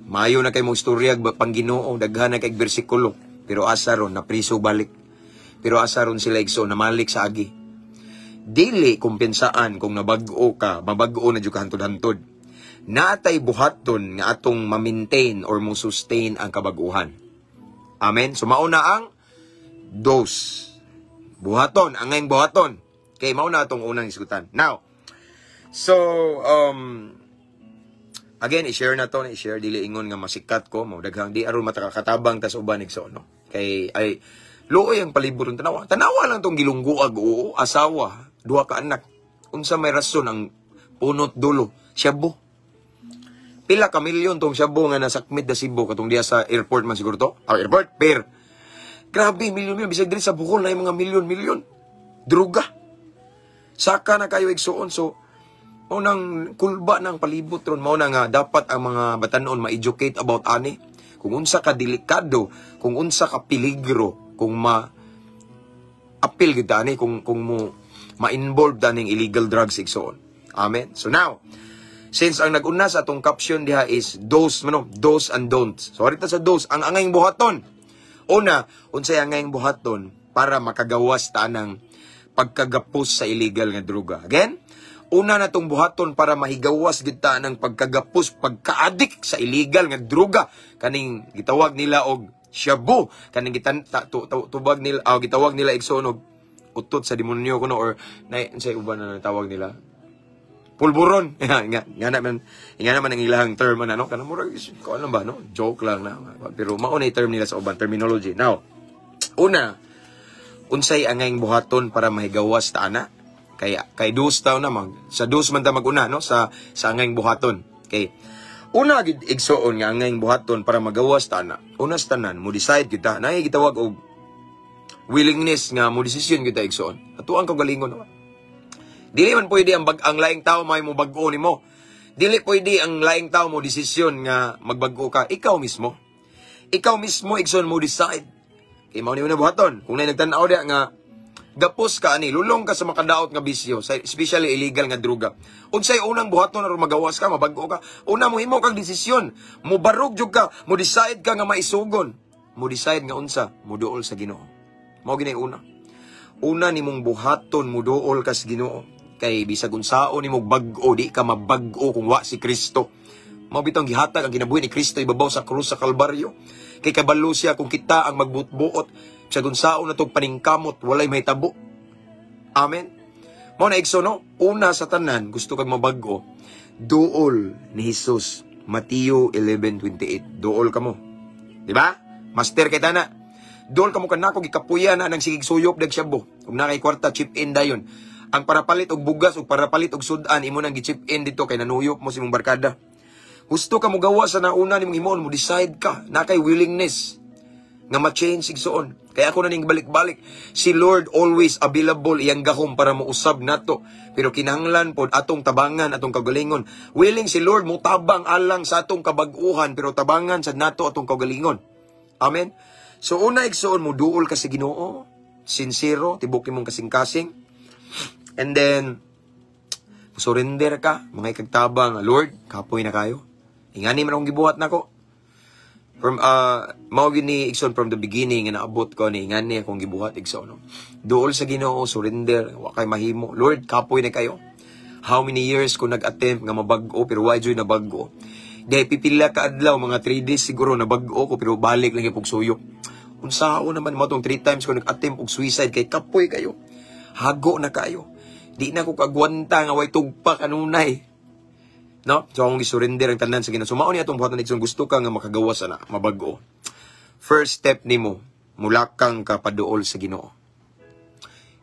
Maayo na kay mo istorya pang Ginoo, daghan na kay bersikulo, pero asa ron napriso balik. Pero asa ron sila, igsoon, namalik sa agi. Dili kumpensaan kung nabag-o ka, mabag-o na jud ka hantod-hantod. Naatay buhaton nga atong ma-maintain or mo sustain ang kabag-uhan. Amen. So mao na ang do's. Buhaton, angayng buhaton. Okay, mao na atong unang isgutan. Now, so again, i-share na to, i-share dili ingon nga masikat ko, mo daghang di aron matakatabang tas uban, igsoon, no. Kay ay luoy ang palibot ng tanawa. Tanawa lang tong gilungguag, oo, asawa, duha ka anak. Unsa may rason ang punot dulo? Shabu. Pila ka milyon tong shabu nga nasakmit da Cebu katong diya sa airport man siguro to. Ah, airport, per. Grabe, milyon-milyon. Bisag diri sa Bohol na yung mga milyon-milyon. Droga. Saka na kayo, igsuon. So, mao nang kulba ng palibot ron. Mao na nga dapat ang mga batanon ma-educate about ani. Kung unsa ka delikado, kung unsa ka peligro, kung ma apil gid ani, kung mo ma-involve aning illegal drugs, igsoon. Amen. So now, since ang nag-una sa atong caption diha is do's mano, do's and don'ts. So arita sa do's, ang angayng buhaton. Una, unsay angayng buhaton para makagawas ta ng pagkagapos sa illegal nga droga? Again, una na tong buhaton para mahigawas gid ta ng pagkagapos, pagka-addict sa illegal nga droga kaning gitawag nila og shabu, kaning gitan ta, tu, tu, tubag nila, gitawag nila, igsoon, og utot sa demonyo kuno or na unsay uban na tawag nila, pulburon. Nga naman ang ilahang term ano kanang murag ko ano ba, no, joke lang na, pero mao na term nila sa uban terminology. Now, una, unsay angayng buhaton para mahigawas ta ana? Kay do's taw na mag sa do's man ta maguna, no, sa angayng buhaton. Okay, una gid, igsoon, nga angayng buhaton para magawas ta ana, una sa tanan, mo decide kita na gitawag og willingness nga mo desisyon kita, igsoon, ato ang kaugalingon. Dili man pwede ang laing tao may mo bag-o nimo. Dili pwede ang laing tao mo desisyon nga magbag-o ka. Ikaw mismo. Ikaw mismo, igsoon, mo decide. Kay mao ni una buhaton. Kung nay nagtan-aw diha nga gapos ka ani, lulong ka sa makadaot nga bisyo, especially illegal nga droga. Unsay unang buhaton aron magawas ka, mabag-o ka? Una, mo himo kag desisyon. Mo barog jud ka, mo decide ka nga maisugon. Mo decide nga unsa? Muduol sa Ginoo. Mao gini una. Una nimong buhaton, muduol ka sa Ginoo. Kay bisag unsaon nimo bag-o, di ka mabag-o kung wa si Kristo. Mao bitong gihatag ang kinabuhi ni Kristo ibabaw sa krus sa Kalbaryo. Kay kabalo siya kung kita ang magbuot-buot, bisag unsaon natong paningkamot, walay mahitabo. Amen. Mao na, igsoon, no? Una sa tanan, gusto kag mabag-o, duol ni Jesus. Mateo 11:28. Duol kamo. Di ba? Master kay tana. Duol kamo kanako, gikapuya na nang sigig suyop dag shabu. Ug na kay kwarta, chip in dayon. Ang para palit og bugas ug para palit og sudan imo nang gi-chip in dito kay nanuyop mo sa imong barkada. Gusto ka mo gawa sa nauna nimong himuon, mo decide ka, na kay willingness nga ma-change, igsoon. Kaya ako na ning balik-balik. Si Lord always available iyang gahom para mousab nato. Pero kinahanglan pod atong tabangan atong kaugalingon. Willing si Lord mo tabang alang sa atong kabag-uhan, pero tabangan sad nato atong kaugalingon. Amen. So una, igsoon, mo duol ka sa Ginoo, sincero, tibok imong kasing-kasing. And then Surrender ka, mga ikagtabang, "Lord, kapoy na kayo. Ingani man akong gibuhat nako." From mao gyud ni, igsoon, from the beginning nga naabot ko ni ingani akong gibuhat, igsoon, no. Duol sa Ginoo, surrender, wa kay mahimo. "Lord, kapoy na kayo. How many years ko nag-attempt nga mabag-o pero wa joy nabag-o. Dahil pipila ka adlaw, mga 3 days siguro nabag-o ko pero balik lang gyud suyop. Unsao naman mo tong 3 times ko nag-attempt og suicide kay kapoy kayo. Hago na kayo. Di na ko kagwanta nga way tugpa kanunay." No? So akong gisurrender ang tanan sa Ginoo. So mao ni atong buhatan, igsoon, gusto ka nga makagawas ana, mabag-o. First step nimo, mulakang ka paduol sa Ginoo.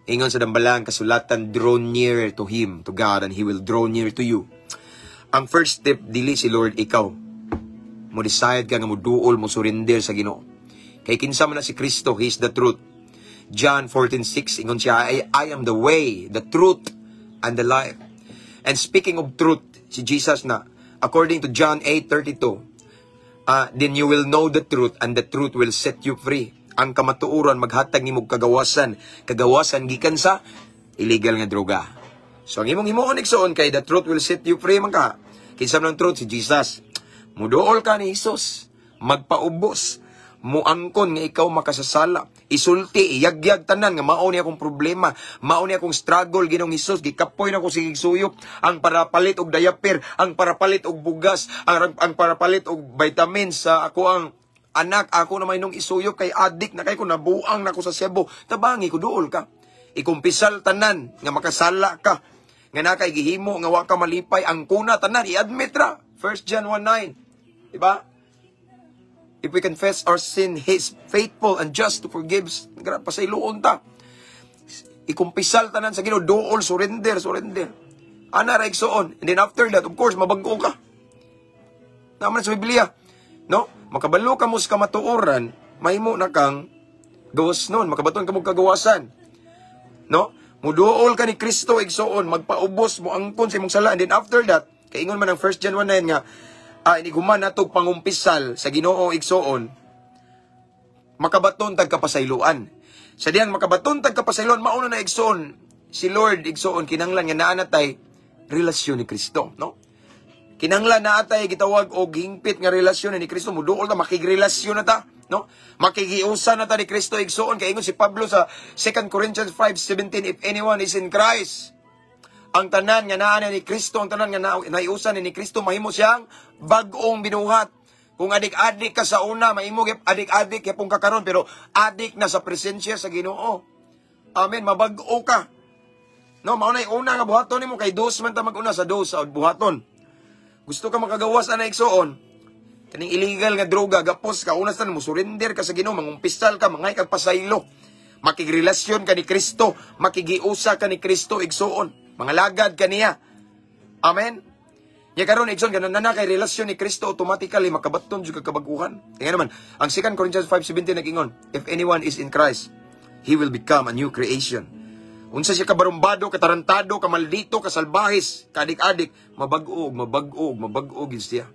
Ingon sa dambalang kasulatan, "Draw near to Him, to God, and He will draw near to you." Ang first step, dili si Lord, ikaw. Mo decide ka nga mo duol, mo surrender sa Ginoo. Kay kinsa man na si Kristo, He is the truth. John 14:6, ingon siya, "I am the way, the truth, and the life." And speaking of truth, si Jesus na, according to John 8:32, "Then you will know the truth and the truth will set you free." Ang kamatuoran maghatag nimo kagawasan, kagawasan gikan sa illegal nga droga. So ang imong himuon, igsoon, kay the truth will set you free man ka. Kinsa man ang truth? Si Jesus. Muduol ka ni Jesus. Magpaubos. Muangkon nga ikaw makasasala. Isulti, iyagyag tanan nga mao ni akong problema, mao ni akong struggle, Ginoong Hesus, gikapoy na ko sige suyop ang para palit og diaper, ang para palit og bugas, ang para palit og vitamins sa ako ang anak, ako na may nung isuyop kay addict na kay ko, nabuang na ko sa shabu. Tabangi ko, duol ka. Ikumpisal tanan nga makasala ka. Nga na kay gihimo nga wa ka malipay, ang kuna tanan i-admit ra. 1 John 1:9. Diba? "If we confess our sin, He is faithful and just to forgive." Pasayloon ta. Ikumpisal tanan sa Ginoo, duol, surrender, surrender. Ana ra, igsoon. And then after that, of course, mabag-o ka. Naman sa Biblia. No? Makabalo ka mo sa kamatuoran, mahimo na kang gawas nun, makabaton ka mo kagawasan. No? Muduol ka ni Kristo, igsoon, magpaubos mo angkon sa imong sala. And then after that, kaingon man ang 1 John 1:9 nga, iniguman natog pangumpisal sa Ginoo, igsoon, makabaton tag kapasayloan. Sa diyang makabaton tag kapasayloan, mauna na, igsoon, si Lord, igsoon, kinanglan nga naa natay relasyon ni Kristo, no? Kinanglan naa tay gitawag og hingpit nga relasyon ni Kristo, muduol ta, makigrelasyon na ta, no? Makigiusa na ta ni Kristo, igsoon, kay ingon si Pablo sa 2 Corinthians 5:17, "If anyone is in Christ," ang tanan nga naa ni Kristo, ang tanan nga naiusan ni Kristo, mahimo siyang bag-ong binuhat. Kung adik-adik ka sa una, mahimo gyud adik-adik gyapon ka karon, pero adik na sa presensya sa Ginoo. Amen, mabag-o ka. No, mao na una nga buhaton nimo kay dos man ta mag-una sa dos sa buhaton. Gusto ka makagawas ana, igsoon, kaning illegal nga droga, gapos ka, una sa mo surrender ka sa Ginoo, mangumpisal ka, mangay kag pasaylo. Makigrelasyon ka ni Kristo, makigiusa ka ni Kristo, igsoon. Mga lagad ka niya. Amen. Nya karon, igsoon, ganun na na kay relasyon ni Kristo, automatically makabaton jud ka kabaguhan. Kaya naman, ang 2 Corinthians 5:17 nag-ingon, "If anyone is in Christ, he will become a new creation." Unsa siya kabarumbado, katarantado, kamaldito, kasalbahis, kadik-adik, mabag-o, mabag-o, mabag-o gid siya.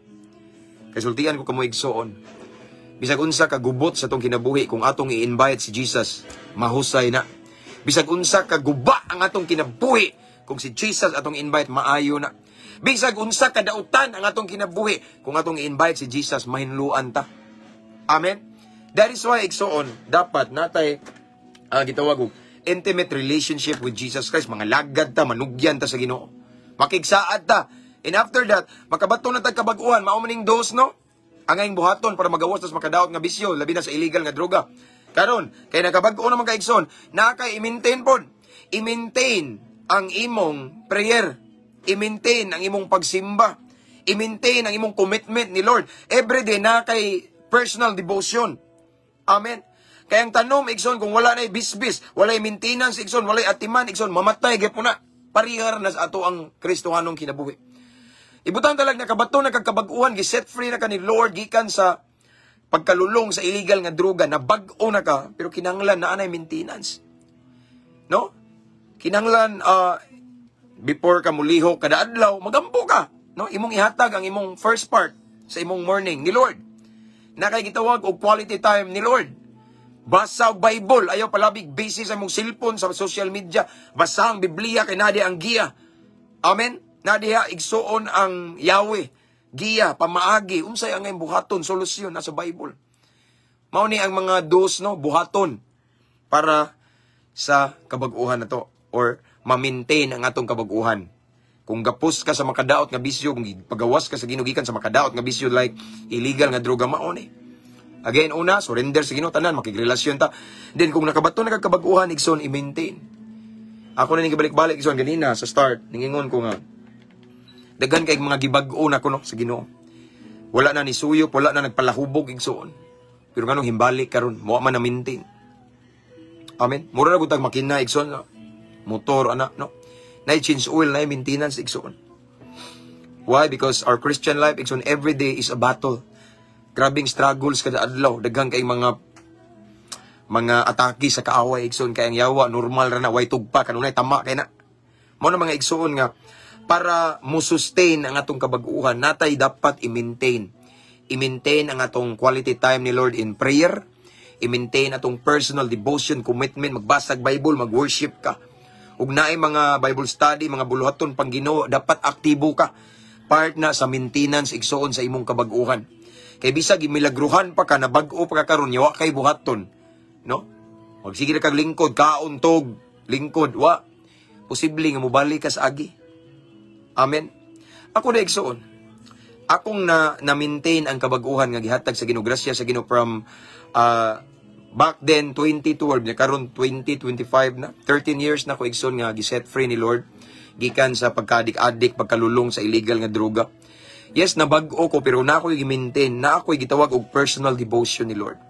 Kay sultian ko kamo, igsoon. Bisag unsa kagubot sa atong kinabuhi, kung atong i-invite si Jesus, mahusay na. Bisag unsa kaguba ang atong kinabuhi, kung si Jesus atong invite, maayo na. Bisag unsa kadautan ang atong kinabuhi, kung atong i-invite si Jesus, mahinluan ta. Amen. That is why, igsoon, dapat natay gitawag og intimate relationship with Jesus Christ. Mga lagad ta, manugyan ta sa Ginoo. Makigsaad ta. And after that, makabato na tag kabag-uhan, mao maning dos, no? Ang aing buhaton para magawas tas makadaot nga bisyo, labi na sa illegal nga droga. Karon, kay nakabag-o naman ka, igsoon, na kay i-maintain pod. I-maintain ang imong prayer. I-maintain ang imong pagsimba. I-maintain ang imong commitment ni Lord. Every day na kay personal devotion. Amen. Kaya ang tanom, igsoon, kung wala na bisbis, wala maintenance, igsoon, wala atiman, igsoon, mamatay gyapon na. Parihar na sa ato ang Kristohanong kinabuhi. Ibutang talag nakabato na kag kabag-uhan, gi-set free na ka ni Lord gikan sa pagkalulong sa illegal nga droga, na bag-o na ka, pero kinanglan na anay maintenance. No? Kinanglan before ka mulihok kada adlaw, magampo ka. No? Imong ihatag ang imong first part sa imong morning ni Lord. Na kay gitawag og quality time ni Lord. Basa og Bible, ayaw palabig busy sa imong cellphone, sa social media. Basa ang Biblia kay naa diay ang giya. Amen. Na diha igsuon ang Yahweh, giya, pamaagi, unsay ang buhaton, solusyon nasa Bible. Mao ni ang mga dos, no, buhaton para sa kabag-uhan na to or ma-maintain ang atong kabag-uhan. Kung gapos ka sa makadaot nga bisyo, kung pagawas ka sa Ginoo gikan sa makadaot nga bisyo like illegal nga droga, mao ni. Again, una, surrender sa Ginoo tanan, makigrelasyon ta. Then kung nakabato na kag kabag-uhan, igsoon, i-maintain. Ako na ning gibalik-balik, igsoon, ganina sa start, ningingon ko nga daghan kay mga gibag-o na ko, no, sa Ginoo. Wala na ni suyop, wala na nagpalahubog, igsoon. Pero nganong himbalik karon, mo man na maintain. Amen. Mura na gud tag makina, igsoon, no? Motor ana, no. Na change oil, na maintenance, igsoon. Why? Because our Christian life, igsoon, every day is a battle. Grabing struggles kada adlaw, daghan kay mga atake sa kaaway, igsoon, kay ang yawa normal ra na way tugpa, kanunay tama kay na. Mao na, mga igsoon, nga para mo sustain ang atong kabag-uhan, natay dapat i-maintain. I-maintain ang atong quality time ni Lord in prayer, i-maintain atong personal devotion, commitment, magbasag Bible, mag-worship ka. Ug naay mga Bible study, mga buluhaton pang Ginoo, dapat aktibo ka. Part na sa maintenance, igsoon, sa imong kabag-uhan. Kay bisag gimilagruhan pa ka, nabag-o pa ka karon, yawa kay buhaton, no? Magsige ra kag lingkod, kaon tog, lingkod, wa. Posible nga mobalik ka sa agi. Amen. Ako na, igsoon. Akong na maintain ang kabag-uhan nga gihatag sa Ginoo, grasya sa Ginoo from back then 2012 na, karon 2025 na, 13 years na ko, igsoon, nga giset free ni Lord gikan sa pagkadik-adik, pagkalulong sa illegal nga droga. Yes, nabag-o ko, pero na ako'y gi-maintain, na ako'y gitawag og personal devotion ni Lord.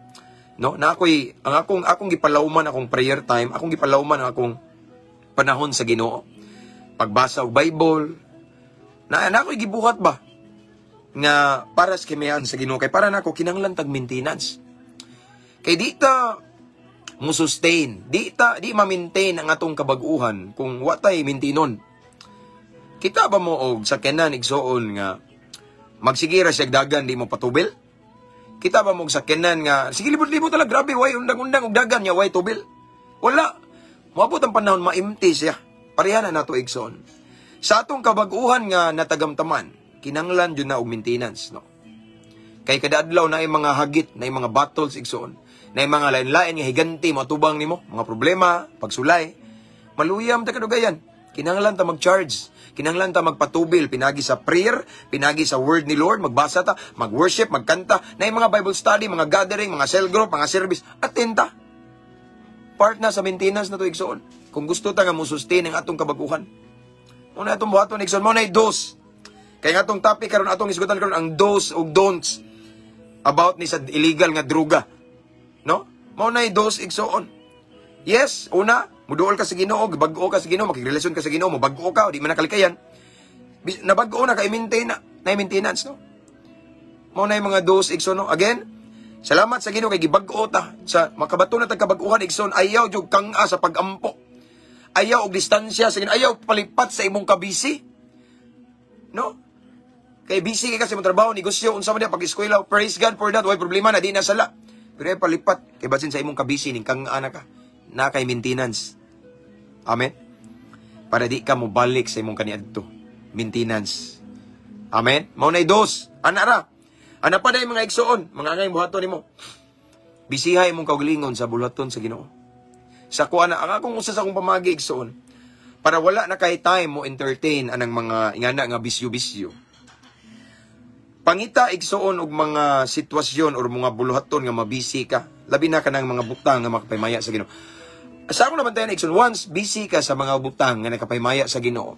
No, na ako'y ang akong akong gipalawman akong prayer time, akong gipalawman ang akong panahon sa Ginoo. Pagbasa og Bible, na ako'y gibuhat ba nga para sa kimian sa Ginoo, kay para nako kinahanglan tag maintenance. Kay di ta mo sustain, di ma-maintain ang atong kabag-uhan kung wa tay maintinon. Kita ba mo og sakyanan, igsoon, nga magsige ra siya dagan, di mo patubil? Kita ba mo og sakyanan nga sige libot-libot talaga, grabe, way undang-undang og dagan nya way tubil? Wala. Moabot ang panahon ma-empty siya. Pareha na nato, igsoon. Sa atong kabag-uhan nga natagamtaman, kinanglan jud na og maintenance, no? Kay kada adlaw na ay mga hagit, na ay mga battles, igsoon. Na ay mga lain-lain nga higanti matubang nimo, mga problema, pagsulay. Maluyam ta kadugayan. Kinahanglan ta mag-charge. Kinahanglan ta magpatubil pinagi sa prayer, pinagi sa word ni Lord, magbasa ta, mag-worship, magkanta, na ay mga Bible study, mga gathering, mga cell group, mga service, attend ta. Part na sa maintenance na to, igsoon. Kung gusto ta nga mo sustain ang atong kabaguhan. Una atong buhaton, igsoon, mo na dos. Kay nga atong topic karon, atong isgutan karon ang dos ug don'ts about ni sa illegal nga droga. No? Mao na dos, igsoon. Yes, una, muduol ka sa Ginoo, bag-o ka sa Ginoo, makigrelasyon ka sa Ginoo, mobag-o ka, di man nakalikayan. Nabag-o na ka, i-maintain na, na maintenance, no? Mao na yung mga dos, igsoon, no? Again, salamat sa Ginoo kay gibag-o ta sa makabato na tag kabag-uhan, igsoon, ayaw jud kang-a sa pag-ampo. Ayaw og distansya sa Ginoo, ayaw palipat sa imong kabisi. No? Kay busy kay ka sa imong trabaho, negosyo, unsa man diya pag-eskwela, praise God for that, way problema na di na sala. Pero ay palipat kay basin sa imong kabisi ning kang ana ka, na kay maintenance. Amen. Para di ka mobalik sa imong kaniadto. Maintenance. Amen. Mao nay dos. Ana ra. Ana pa day, mga igsoon, mga angay buhaton nimo. Bisihay imong kaugalingon sa buluhaton sa Ginoo. Sa kuan na ang akong usa sa akong pamagi, igsoon, para wala na kay time mo entertain anang mga ingana nga bisyo-bisyo. Pangita, igsoon, og mga sitwasyon or mga buluhaton nga mabisi ka. Labi na kanang mga butang nga makapaymaya sa Ginoo. Sa akong nabantayan, igsoon, once busy ka sa mga butang nga nakapaymaya sa Ginoo,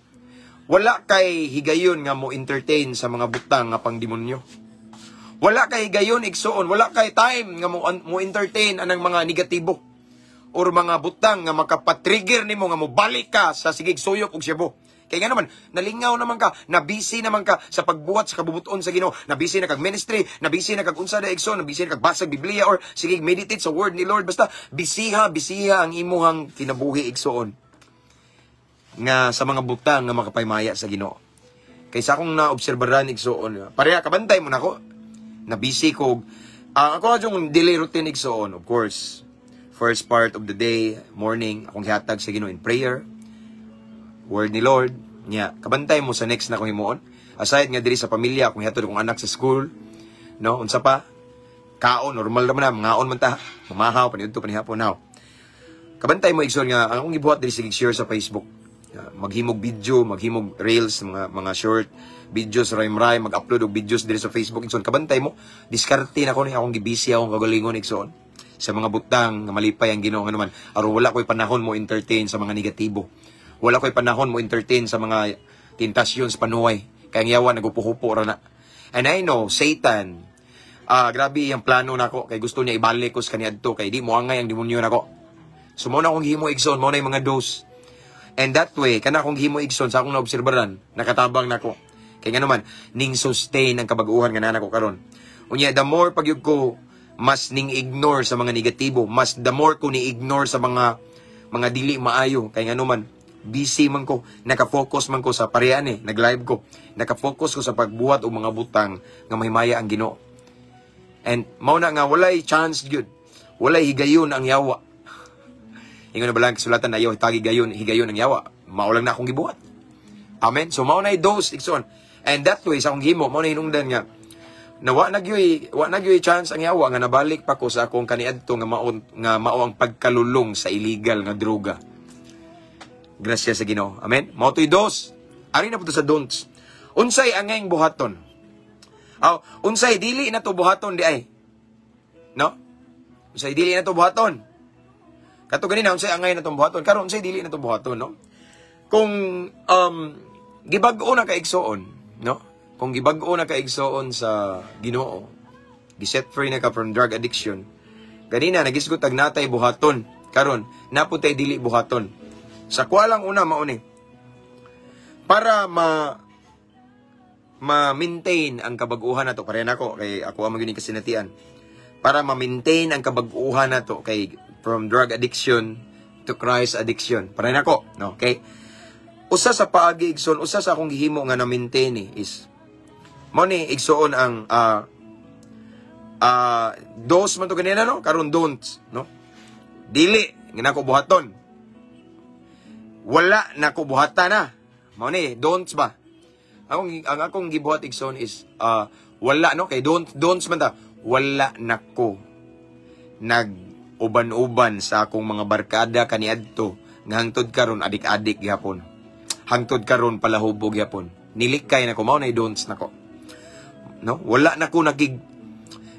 wala kay higayon nga mo entertain sa mga butang nga pangdemonyo. Wala kay higayon, igsoon, wala kay time nga mo entertain anang mga negatibo or mga butang nga makapatrigger nimo nga mobalik ka sa sigig suyop og shabu. Kay nga naman, nalingaw naman ka, na busy naman ka sa pagbuhat sa kabubuton sa Ginoo, na busy na kag ministry, na busy na kag unsa da, igsoon, na busy na kag basag Biblia or sige meditate sa word ni Lord, basta bisiha, bisiha ang imuhang kinabuhi, igsoon, nga sa mga butang nga makapaymaya sa Ginoo. Kay sa akong naobserbaran, igsoon, pareha kabantay mo nako. Na busy ko. Ako yung daily routine, igsoon, of course. First part of the day, morning, akong gihatag sa Ginoo in prayer, word ni Lord. Nya, kabantay mo sa next na kong himuon. Aside nga diri sa pamilya, kung hihatod akong anak sa school, no, unsa pa? Kaon, normal naman na, mangaon man ta. Mamahaw, paniudto, panihapon, now. Kabantay mo, igsoon, nga ang akong gibuhat diri, sige share sa Facebook. Maghimog video, maghimog reels, mga short videos, rhyme rhyme, mag-upload og videos diri sa Facebook. Igsoon, kabantay mo, diskarte na ko ni akong gibisi akong kagalingon, igsoon, sa mga butang nga malipay ang Ginoo, nga naman aron wala ko'y panahon mo entertain sa mga negatibo. Wala ko'y panahon mo entertain sa mga tentasyon sa panuway. Kaya ang yawa nagupo-hupo ra na. And I know Satan, grabe ang plano nako kay gusto niya ibalik ko sa kaniadto kay di mo angay ang demonyo nako. So mao na akong gihimo, igsoon, mao na yung mga dose. And that way, kana akong gihimo, igsoon, sa akong naobserbaran, nakatabang nako. Kay nga naman, ning sustain ang kabaguhan nga naa nako karon. Unya, the more pagyud ko mas ning ignore sa mga negatibo, mas the more ko ni ignore sa mga dili maayo, kay nga naman busy man ko, naka-focus man ko sa parehan eh, nag-live ko, naka-focus ko sa pagbuhat og mga butang nga mahimaya ang Ginoo. And mao na nga walay chance gyud. Walay higayon ang yawa. Ingon na ba lang kasulatan, ayaw tagi gayon, higayon ang yawa. Mao lang na akong gibuhat. Amen. So mao na those, igsoon. And that way sa akong gihimo, mao na hinungdan nga na wa na gyoy chance ang yawa nga nabalik pa ko sa akong kaniadto nga mao ang pagkalulong sa illegal nga droga. Grasya sa Ginoo. Amen. Mao to'y dos. Ari na po to sa don'ts. Unsay angayng buhaton? Aw, unsay dili na to buhaton di ay? No? Unsay dili na to buhaton? Kato ganina, unsay angay na to buhaton? Karon, unsay dili na to buhaton, no? Kung gibag-o na ka, igsoon, no? Kung gibag-o na ka, igsoon, sa Ginoo, giset free na ka from drug addiction. Ganina nagisgot ag natay buhaton. Karon, naputay dili buhaton. Sa kuha lang una mao ni. Para ma-maintain ang kabag-uhan nato, pareha nako kay ako ang magyud kasinatian. Para ma-maintain ang kabag-uhan nato kay from drug addiction to Christ addiction. Pareha nako, no? Okay? Usa sa paagi, igsoon, usa sa akong gihimo nga na-maintain ni is mo ni, igsoon, ang dos man to ganina, no? Karon don'ts, no? Dili nga nako buhaton. Wala nako buhata na. Mao ni don'ts ba? Ang akong gibuhat, igsoon, is wala, no, kay don'ts man ta. Wala nako nag uban-uban sa akong mga barkada kaniadto nga hangtod karon adik-adik gihapon. Hangtod karon palahubog gihapon. Nilikay nako, mao na don'ts nako. No? Wala na ko nagig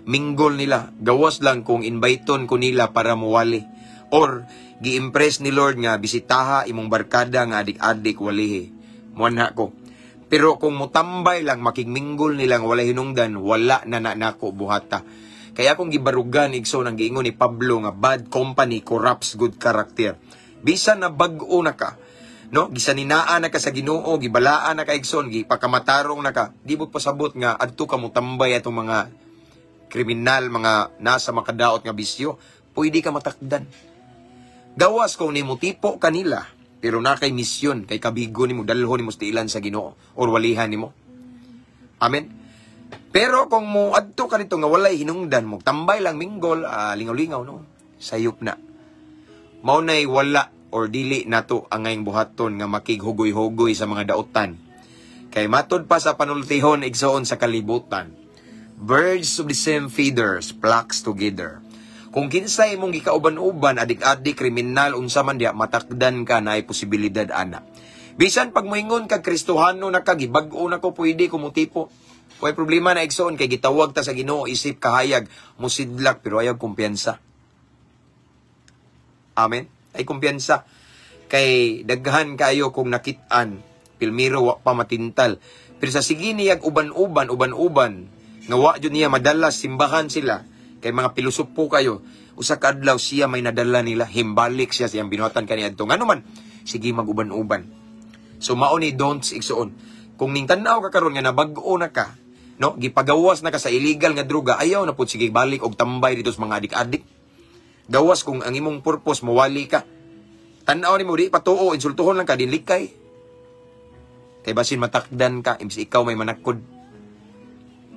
mingle nila. Gawas lang kung inviteon ko nila para muwali. Or gi-impress ni Lord nga bisitaha imong barkada nga adik-adik, walihi. Muanha ko. Pero kung mutambay lang, makigmingle nilang walay hinungdan, wala na na nako buhata. Kaya akong gibarugan, igsoon, ang giingon ni Pablo nga bad company corrupts good character. Bisan na bag-o na ka, no? Gisaninaa na ka sa Ginoo, gibalaan na ka, igsoon, gipakamatarong na ka. Di mo pasabot nga adto ka mutambay atong mga kriminal, mga nasa makadaot nga bisyo, pwede ka matakdan. Gawas kung nimo tipo kanila, pero na kay misyon, kay kabigo nimo, dalho nimo sa tiilan sa Ginoo or walihan nimo. Amen. Pero kung mo adto ka nito nga walay hinungdan mo, tambay lang, mingle, lingaw-lingaw, no? Sayop na. Mao nay wala or dili nato angayng buhaton nga makighugoy-hugoy sa mga dautan. Kay matod pa sa panultihon, igsoon, sa kalibutan, birds of the same feathers flocks together. Kung kinsay imong gikauban-uban, adik-adik, kriminal, unsa man diha, matakdan ka na ay posibilidad ana. Bisan pag moingon kag Kristohano na ka, gibag-o na ko, pwede ko mutipo. Way problema na, igsoon, kay gitawag ta sa Ginoo isip kahayag, musidlak pero ayaw kumpiyansa. Amen. Ay kumpiyansa. Kay daghan kayo kung nakit-an, pilmiro wa pa matintal. Pero sa sige niyag uban-uban, uban-uban, nga wa jud niya madalas simbahan sila, kay mga pilosopo kayo, usa ka adlaw siya may nadala nila, himbalik siya siyang binuhatan kaniadto. Ngano man, sige mag-uban-uban. So mao ni don'ts, igsoon. Kung ning tan-aw ka karon nga nabag-o na ka, no, gipagawas na ka sa illegal nga droga, ayaw na pud sige balik og tambay dito sa mga adik-adik. Gawas kung ang imong purpose mawali ka. Tan-aw nimo di patuo, insultuhon lang ka din likay. Kay basin matakdan ka, imbis ikaw may manakod.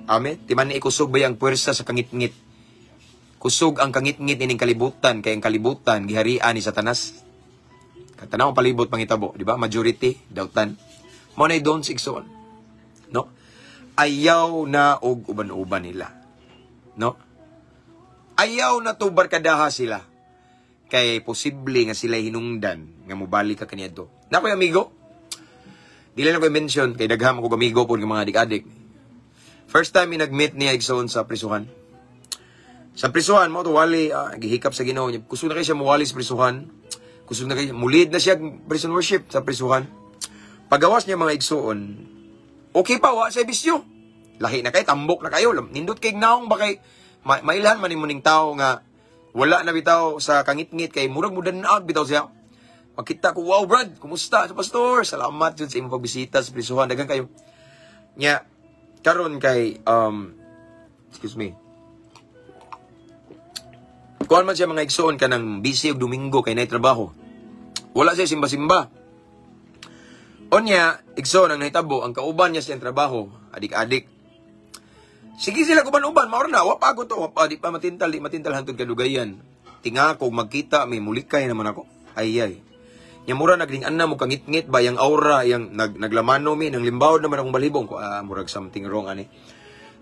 Amen. Timan ni kusog ba ang puwersa sa kangitngit? Kusog ang kangitngit ining kalibutan kay ang kalibutan giharian ni Satanas. Katanaw palibot pangitabo, di ba? Majority dautan. Mao na don'ts, igsoon. No? Ayaw na og uban-uban nila. No? Ayaw na to barkadaha sila. Kay posible nga sila hinungdan nga mobalik ka kaniadto. Na ko'y amigo. Dili lang ko i-mention kay daghan ko amigo pod nga mga adik-adik. First time mi nag-meet niya, igsoon, sa prisuhan. Sa prisuhan mo to wali gihikap sa Ginoo niya. Kusog na kay siya muwali sa prisuhan. Kusog na kay mulid na siya prison worship sa prisuhan. Pagawas niya, mga igsoon, okay pa, wa sa bisyo. Lahi na kay tambok na kayo. Nindot kay naong ba kay mailhan man nimo ning tao nga wala na bitaw sa kangitngit kay murag mudan-ag bitaw siya. Makita ko, "Wow brad, kumusta sa pastor? Salamat jud sa imong pagbisita sa prisuhan. Daghan kayo." Nya, karon kay, excuse me. Kuan man siya, mga igsoon, kanang busy og Domingo kay nay trabaho. Wala siya simba-simba. Unya, igsoon, ang nahitabo, ang kauban niya siyang trabaho, adik-adik. Sige sila kuban-uban, maor na, wa pa to, wa pa, di pa matintal, di matintal hantod kadugayan. Tinga ko magkita, may mulikay naman ako. Ay ay. Nya mura nagling anna mo kangitngit ba yang aura yang naglamano mi nang limbawod naman akong balibong ko, ah, murag something wrong ani.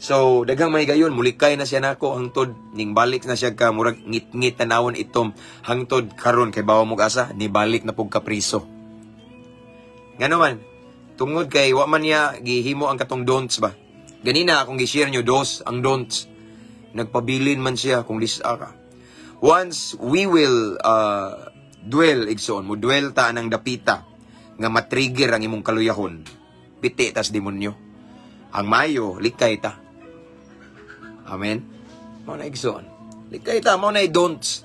So daghang may gayon mulikay na siya nako hangtod ning balik na siya ka murag ngit-ngit tanawon itom hangtod karon kay bawa mo asa ni balik na pug kapriso. Ngano man, tungod kay wa man niya gihimo ang katong don'ts ba. Ganina akong gi-share nyo dos ang don'ts. Nagpabilin man siya kung lisa ka. Once we will dwell, igsoon, mo dwell ta ng dapita nga matrigger ang imong kaluyahon, piti tas demonyo. Ang mayo, likay ta. Amen? Mao na, igsoon. Likay ta, mao na don'ts.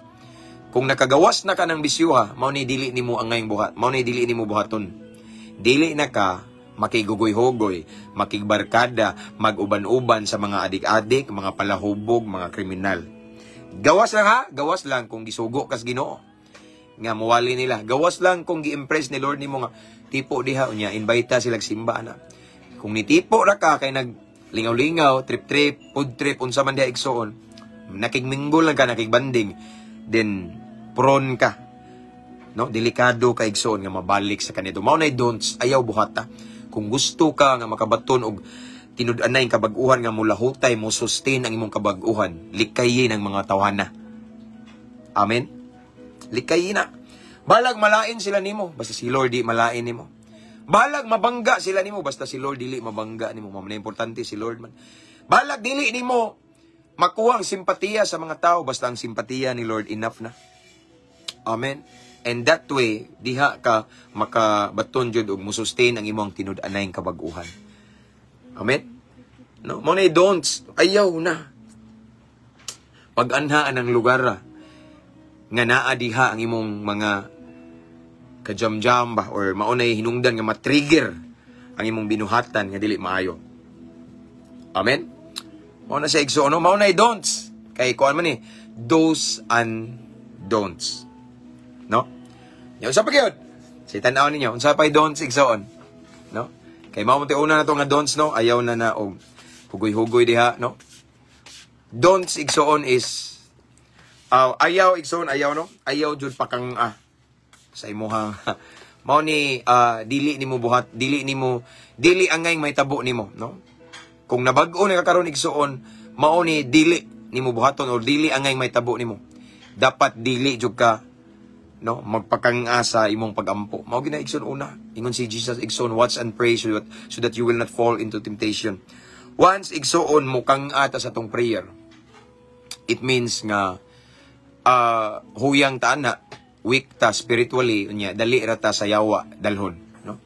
Kung nakagawas na ka ng bisyuha, mao ni dili nimo ang ngayong buhat. Mao ni dili nimo buhaton. Dili na ka makigugoy-hugoy, makigbarkada, mag-uban-uban sa mga adik-adik, mga palahubog, mga kriminal. Gawas lang ha, gawas lang kung gisugo kas Ginoo nga muwali nila. Gawas lang kung gi-impress ni Lord nimo nga tipo diha unya invite sila simba na. Kung nitipo ra ka kay nag lingaw-lingaw, trip-trip, food trip, unsa man diha, igsoon, nakigmingle lang ka, nakigbanding, then prone ka. No, delikado ka, igsoon, nga mabalik sa kanito. Mao nay don'ts, ayaw buhata. Kung gusto ka nga makabaton og tinud-anay kabag-uhan nga mulahutay mo sustain ang imong kabag-uhan, likayin ang mga tawhana. Amen. Likayin na. Balag malain sila nimo, basta si Lord di malain nimo. Balag mabangga sila nimo, basta si Lord dili mabangga nimo. Mao man importante si Lord man. Balag dili nimo makuha ang simpatiya sa mga tao, basta ang simpatiya ni Lord, enough na. Amen. And that way, diha ka makabaton jud og mo-sustain ang imong tinud-anay kabag-uhan. Amen. No, mo na don'ts, ayaw na. Pag-anha ang lugar ra, nga naa diha ang imong mga kajam-jam ba or maunay hinungdan nga matrigger ang imong binuhatan nga dili maayo. Amen? Mao na siya, igsoon, no? Mao na don'ts. Kay kuan man ni, do's and don'ts. No? Nya unsa pa gyud? Sa tan-aw ninyo, unsa pa don'ts, igsoon? No? Kay mao mo una na to nga don'ts, no? Ayaw na na og hugoy-hugoy diha, no? Don'ts, igsoon, is ayaw, igsoon, ayaw, no? Ayaw jud pakang sa imuhang mao ni dili nimo buhat, dili nimo dili angay mahitabo nimo, no? Kung nabag-o na ka karon, igsoon, mao ni dili nimo buhaton or dili angay mahitabo nimo. Dapat dili jud ka, no, magpakang-a sa imong pagampo. Mao gina, igsoon, una. Ingon si Jesus, igsoon, "Watch and pray so that you will not fall into temptation." Once, igsoon, mo kang ata sa tong prayer, it means nga huyang ta na, weak ta spiritually, unya dali ra ta sa yawa dalhon, no?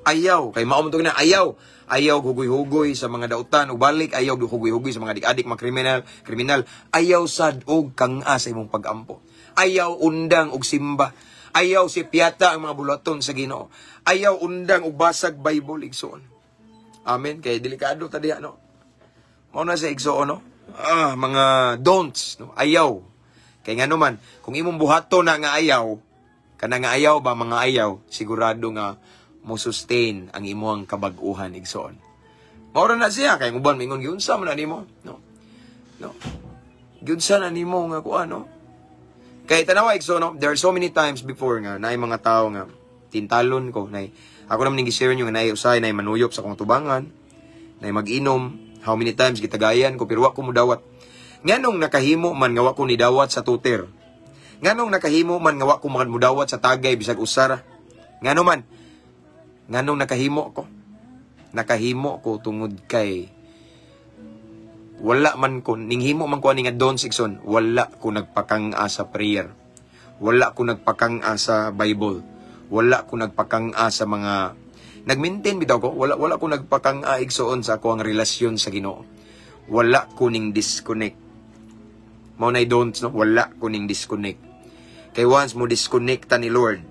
Ayaw kay mao man na ayaw ayaw hugoy-hugoy sa mga dautan ug balik, ayaw hugoy-hugoy sa mga adik-adik, mga kriminal kriminal, ayaw sad og kang-a sa imong pagampo, ayaw undang og simba, ayaw si piyata ang mga bulaton sa Ginoo, ayaw undang og basag Bible, igsoon. Amen. Kay delikado ta diha, no? Mao na sa, igsoon, no? Mga don'ts, no? Ayaw. Kay ngano man, kung imong buhaton na nga ayaw, kana nga ayaw ba, mga ayaw, sigurado nga mo sustain ang imong kabag-uhan, igsoon. Mao ra na siya kay uban mingon, "Giunsa man na nimo?" No. No. Giunsa na nimo nga kuan, no? Kay tanawa, igsoon, no, there are so many times before nga naay mga tao nga tintalon ko nay Ako naman ning gi-share nyo nga naay usahay na manuyop sa akong tubangan, na mag-inom, how many times gitagayan ko pero wa ko mudawat. Nganong nakahimo man nga wa ko nidawat sa tuter? Nganong nakahimo man nga wa ko mudawat sa tagay bisag usara? Ngano man? Nganong nakahimo ko? Nakahimo ko tungod kay wala man ko ninghimo man ko ani nga don'ts, igsoon, wala ko nagpakang-a sa prayer. Wala ko nagpakang-a sa Bible. Wala ko nagpakang-a sa mga nag-maintain bitaw ko, wala wala ko nagpakang-a, igsoon, sa ako ang relasyon sa Ginoo. Wala ko ning disconnect. Mao nay don'ts, no? Wala ko ning disconnect. Kay once mo disconnect ta ni Lord,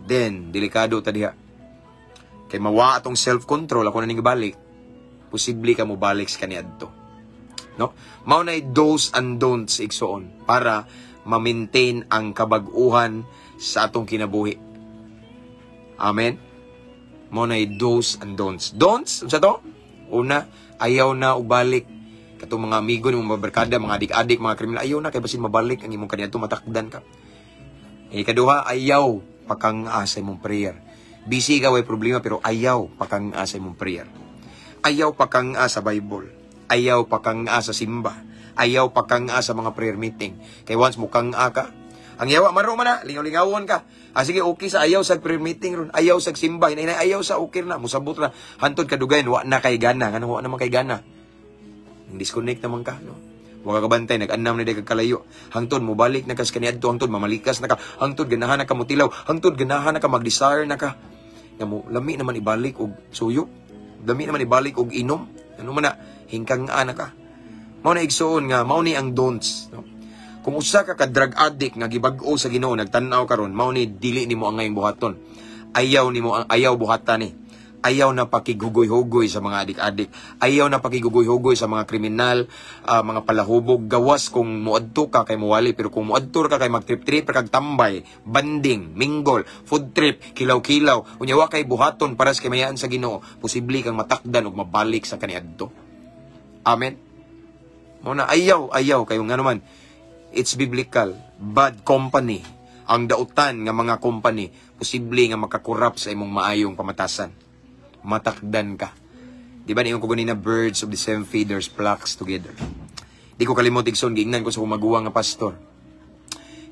then delikado ta diha. Kay mawa atong self-control, ako na ning balik. Posible ka mo balik sa kaniadto. No? Mao nay do's and don'ts, igsoon, para ma-maintain ang kabag-uhan sa atong kinabuhi. Amen. Mao nay do's and don'ts. Don'ts, unsa to? Una, ayaw na ubalik katong mga amigo nimo, mga barkada, mga adik-adik, mga kriminal, ayaw na kay basin mabalik ang imong kaniadto, matakdan ka. Ikaduha, ayaw pakang-a sa imong prayer. Busy ka, way problema, pero ayaw pakang-a sa imong prayer. Ayaw pakang-a sa Bible. Ayaw pakang-a sa simba. Ayaw pakang-a sa mga prayer meeting. Kay once mo kang-a ka, ang yawa maro man na, lingaw-lingawon ka. Ah, sige, okay sa ayaw sa prayer meeting ron, ayaw sa simba, hinay ayaw sa okay na, musabot na. Hantod kadugayan, wa na kay gana, ngano wa naman kay gana? Disconnect naman ka, no? Wa ka kabantay, nag-anam na di ka kalayo. Hangtod mobalik na ka sa kaniadto, hangtod mamalikas na ka, hangtod ganahan na ka motilaw, hangtod ganahan na ka mag-desire na ka. Nga mo, lami naman ibalik og suyo. Lami naman ibalik og inom. Ano man na, hingkang na ka. Mao na, igsuon, nga mao ni ang don'ts, no? Kung usa ka ka drug addict nga gibag-o sa Ginoo nagtan-aw karon, mao ni dili nimo angayng buhaton. Ayaw nimo ang ayaw buhatan ni. Ayaw na pakighugoy-hugoy sa mga adik-adik. Ayaw na pakighugoy-hugoy sa mga kriminal, mga palahubog. Gawas kung muadto ka kay muwali, pero kung muadto ka kay magtrip-trip kag tambay, banding, mingle, food trip, kilaw-kilaw, unya wa kay buhaton para sa kamayaan sa Ginoo, posible kang matakdan ug mabalik sa kaniadto. Amen. Mao na ayaw, ayaw kayo nga naman. It's biblical. Bad company. Ang dautan nga mga company, posible nga makakurap sa imong maayong pamatasan. Matakdan ka. Di ba niingon ko ganina, birds of the same feathers flocks together? Di ko kalimot, igsoon, giingnan ko sa akong maguwang nga pastor.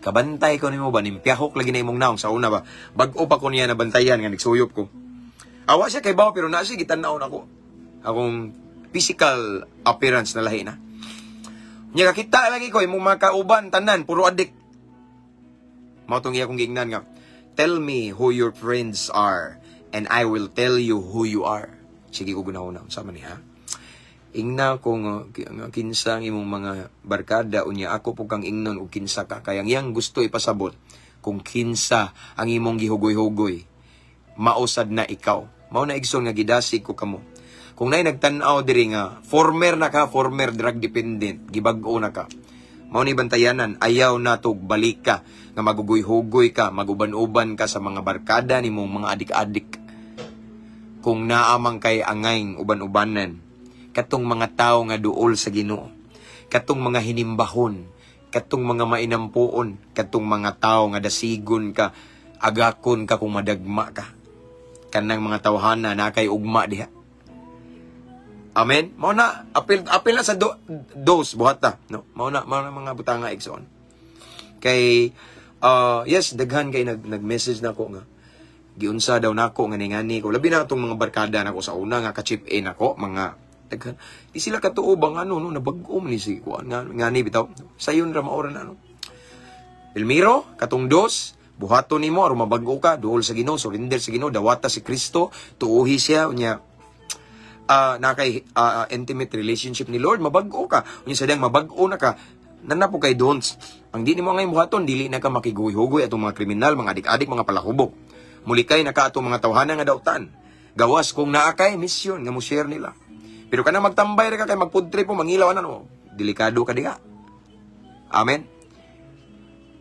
"Kabantay ko nimo ba, nimpyahok lagi na imong naong." Sa una ba, bag-o pa ko niya nabantayan nga nagsuyop ko. Awa siya kay bawo pero naa siya gitan-aw nako. Akong physical appearance na lahi na. Nya kakita lagi ko imong mga kauban tanan puro adik. Mao tong iya kong giingnan nga, "Tell me who your friends are and I will tell you who you are." Sige ko gunahon na, unsa man ni ha? Ingna ko nga kinsa ang imong mga barkada, unya ako po kang ingnon og kinsa ka. Kaya ang iyang gusto ipasabot, kung kinsa ang imong gihugoy-hugoy, mausad na ikaw. Mao na, igsoon, nga gidasig ko kamo. Kung naay nagtan-aw diri nga former na ka, former drug dependent, gibag-o na ka. Mao ni bantayanan, ayaw na tog balik ka nga magugoy-hugoy ka, maguban-uban ka sa mga barkada nimong mga adik-adik. Kung naamang kay angayng uban-ubanan, katong mga tao nga duol sa Ginoo, katong mga hinimbahon, katong mga mainampuon, katong mga tao nga dasigon ka, agakon ka kung madagma ka. Kanang mga tawhana na kay ugma diha. Amen. Mao na apil apil na sa dos buhata, no. Mao na mga butanga, igsoon. Kay yes, daghan kay nag-message na ako nga giunsa daw nako nga ningani ko. Labi na atong mga barkada nako sa una nga ka-chip in ako, mga daghan. Di sila katuo bang ano no, nabag-o man ni si kuan nga ngani bitaw. Sayon ra maora na, no. Elmiro, katong dos, buhaton nimo aron mabag-o ka, duol sa Ginoo, surrender sa Ginoo, dawata si Kristo, tuohi siya, unya na kay intimate relationship ni Lord, mabag-o ka. Unya sa diyang mabag-o na ka, nanapo kay don'ts. Ang di nimo ngay buhaton, dili na ka makiguhoy-hugoy atong mga kriminal, mga adik-adik, mga palahubog. Mulikay na ka atong mga tawhana nga dautan. Gawas kung naa kay mission nga mo share nila. Pero kana magtambay ra ka kay mag-food trip mo, mangilaw ano, delikado ka diha. Amen.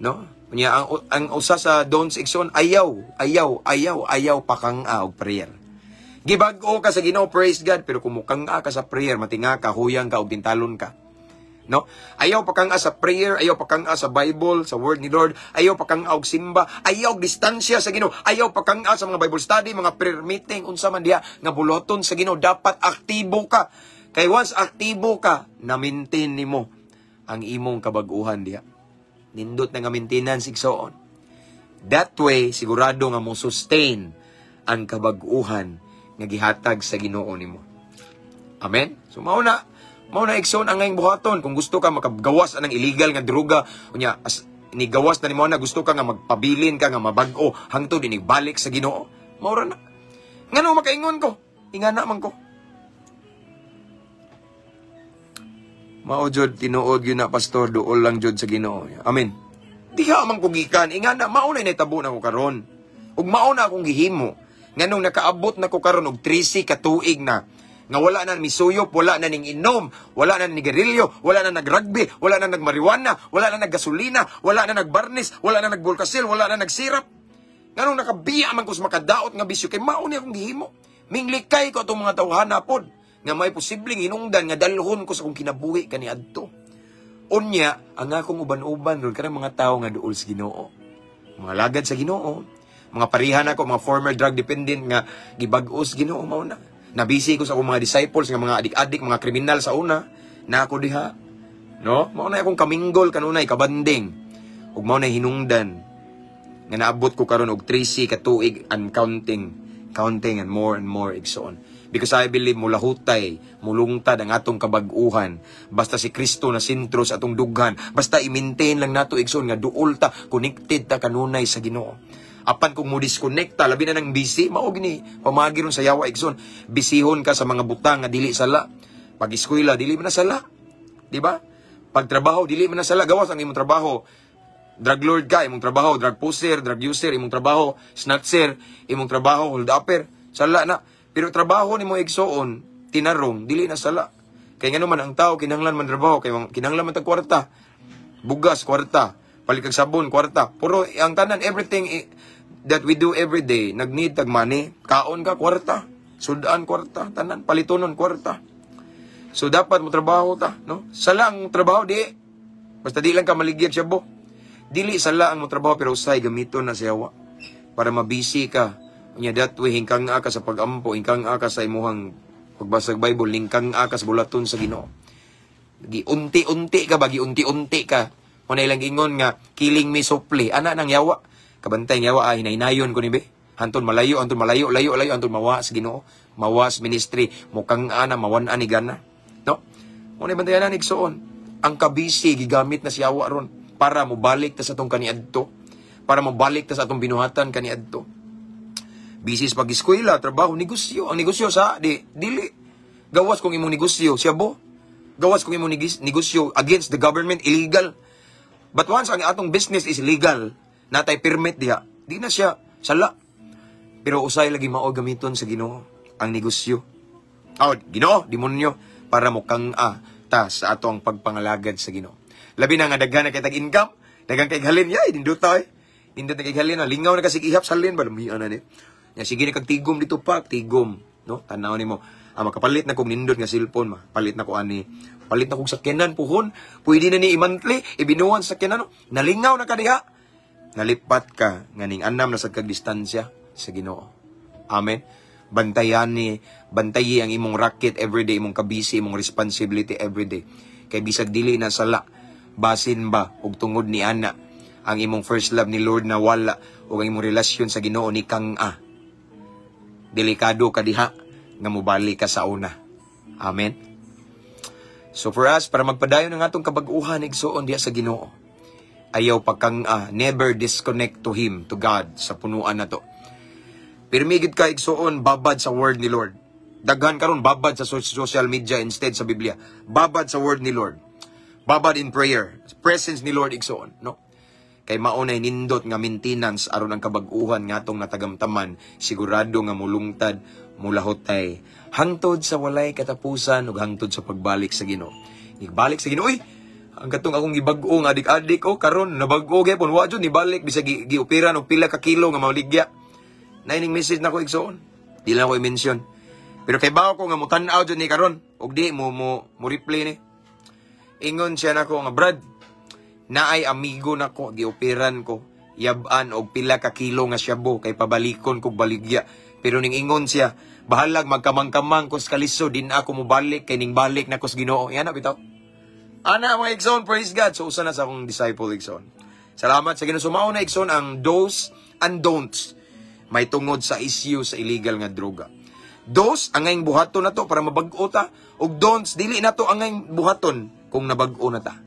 No? Unya ang usa sa don'ts, igsoon, ayaw, ayaw, ayaw, ayaw pakang-a og prayer. Gibag-o ka sa Ginoo, praise God, pero kung mukang-a ka sa prayer, matinga ka, huyang ka, og tintalon ka. No? Ayaw pakang-a sa prayer, ayaw pakang-a sa Bible, sa Word ni Lord, ayaw pakang-a og simba, ayaw og distansya sa Ginoo, ayaw pakang-a sa mga Bible study, mga prayer meeting, unsa man diha nga buloton sa Ginoo, dapat aktibo ka. Kay once aktibo ka, na-maintain nimo ang imong kabag-uhan diha. Nindot na nga maintenance, igsoon. That way, sigurado nga mo sustain ang kabag-uhan nga gihatag sa Ginoo nimo. Amen? So mao na, igsoon, ang ngayong buhaton kung gusto ka makagawas anang illegal nga droga unya as ni gawas na nimo na, gusto ka nga magpabilin ka nga mabag-o hangtod inibalik sa Ginoo. Mao ra na. Ngano makaingon ko? Ingana man ko. Mao jud tinuod gyud na, pastor, duol lang jud sa Ginoo. Amen. Diha man ko gikan, ingana mao na nahitabo na ko karon. Ug mao na akong gihimo. Nganong nakaabot na ko karon og 13 ka tuig na nga wala na misuyop, wala na ning inom, wala na nigarilyo, wala na nagrugby, wala na nagmariwana, wala na naggasolina, wala na nagbarnis, wala na nagbulkasil, wala na nagsirap. Nganong nakabiya man ko sa makadaot nga bisyo kay mao ni akong gihimo. Minglikay ko atong mga tawhana pod nga may posibleng hinungdan nga dalhon ko sa akong kinabuhi kaniadto. Unya, ang akong uban-uban ron kanang mga tawo nga duol sa Ginoo. Mga lagad sa Ginoo, mga parihan ako, mga former drug dependent nga gibag-os Ginoo, mao na. Nabisi ko sa akong mga disciples nga mga adik-adik, mga kriminal sa una, na ako diha. No? Mao na akong kaminggol kanunay kabanding. Ug mao na hinungdan nga naabot ko karon og 13 ka tuig and counting, counting and more, igsoon. Because I believe mulahutay, mulungtad ang atong kabag-uhan. Basta si Kristo na sentro sa atong dughan. Basta i-maintain lang nato, igsoon, nga duol ta, connected ta kanunay sa Ginoo. Apan kung mo disconnect ta, labi na nang busy, mao gini pamagi ron sa yawa, igsoon. Bisihon ka sa mga butang nga dili sala. Pag eskwela, dili man na sala. Di ba? Pagtrabaho, dili man na sala. Gawas ang imong trabaho. Drug lord ka, imong trabaho, drug pusher, drug user, imong trabaho, snatcher, imong trabaho, hold upper. Sala na. Pero trabaho nimo, igsoon, tinarong, dili na sala. Kay ngano man ang tao kinahanglan man trabaho, kay kinahanglan man tag kwarta. Bugas kwarta, palit kag sabon kwarta. Puro ang tanan, everything that we do every day, nag-need tag money. Kaon ka kwarta, sudan kwarta, tanan palitonon kwarta. So dapat mo trabaho ta, no? Sala ang trabaho di. Basta di lang ka maligyag shabu. Dili sala ang mo trabaho, pero usay gamiton na sa yawa para mabisi ka. Unya that way hingkang ka sa pagampo, hingkang ka sa imuhang pagbasag Bible, hingkang ka sa bulaton sa Ginoo. Giunti-unti ka ba, giunti-unti ka. Mao na ilang ingon nga killing me softly. Ana nang yawa. Kabantay nga yawa, ay hinaynayon ko ni be. Hanton malayo, hanton malayo, layo, layo, hanton mawa sa Ginoo, mawa sa ministry, mukang ana, mawan ani gana. No? Mao na bantayan, igsoon. Ang kabisi gigamit na si yawa ron para mobalik ta sa atong kaniadto, para mobalik ta sa atong binuhatan kaniadto. Busy sa pag-eskwela, trabaho, negosyo. Ang negosyo sa di dili. Gawas kung imong negosyo, shabu. Gawas kung imong negosyo against the government, illegal. But once ang atong business is legal, natay permit diha, di na siya sala. Pero usay lagi mao gamiton sa Ginoo ang negosyo. Oh, Ginoo, demonyo para mo kang ta sa atong pagpangalagad sa Ginoo. Labi na nga daghan na kay tag income, daghan kay halin, yay, nindot ay. Nindot na kay halin, na lingaw na kasi ihap sa halin ba lamian na ni. Ya sige ni kag tigom dito pa, tigom, no? Tanaw nimo. Ah, makapalit na kog nindot nga cellphone, ma. Palit na ko ani. Palit na kog sakyanan puhon. Pwede na ni i-monthly, ibinuan sa sakyanan, no? Nalingaw na ka diha. Nalipat ka nga ning anam na sad kag distansya sa Ginoo. Amen. Bantayan ni, bantayi ang imong racket everyday, imong kabisi, imong responsibility everyday. Kay bisag dili na sala, basin ba og tungod ni ana ang imong first love ni Lord na wala ug ang imong relasyon sa Ginoo ni kang a. Delikado ka diha nga mobalik ka sa una. Amen. So for us, para magpadayon ang atong kabag-uhan, igsoon, diha sa Ginoo. Ayaw pa kang never disconnect to Him, to God, sa punuan na to. Pirmigid ka, igsoon, babad sa word ni Lord. Daghan karon babad sa social media instead sa Biblia. Babad sa word ni Lord. Babad in prayer. Presence ni Lord, igsoon, no? Kay mao nay nindot nga maintenance aron ang kabag-uhan nga atong natagamtaman sigurado nga mulungtad, mulahotay hangtod sa walay katapusan ug hangtod sa pagbalik sa Ginoo. Ibalik sa Ginoo, uy, ang katong akong gibag-o nga adik-adik oh karon nabag-o gyapon, wa jud nibalik bisag giopera og pila ka kilo nga maligya. Naining message nako, igsoon. Di lang ako i-mention. Pero kay bawo ko nga mutan-aw jud ni karon ug di mo mo mo reply ni. Ingon siya nako nga, "Brad, naay amigo nako, gioperan ko, yab-an og pila ka kilo nga shabu kay pabalikon kog baligya. Pero ning ingon siya, bahalag magkamang-kamang ko sa kalisod, di na ako mobalik kay ning balik na ko sa Ginoo." Yan na bitaw. Ana, mga igsoon, praise God. So usa na sa akong disciple, igsoon. Salamat sa Ginoo. So mao na, igsoon, ang do's and don'ts may tungod sa issue sa illegal nga droga. Do's, angayng buhaton na to para mabag-o ta. Ug don'ts, dili na to angayng buhaton kung nabag-o na ta.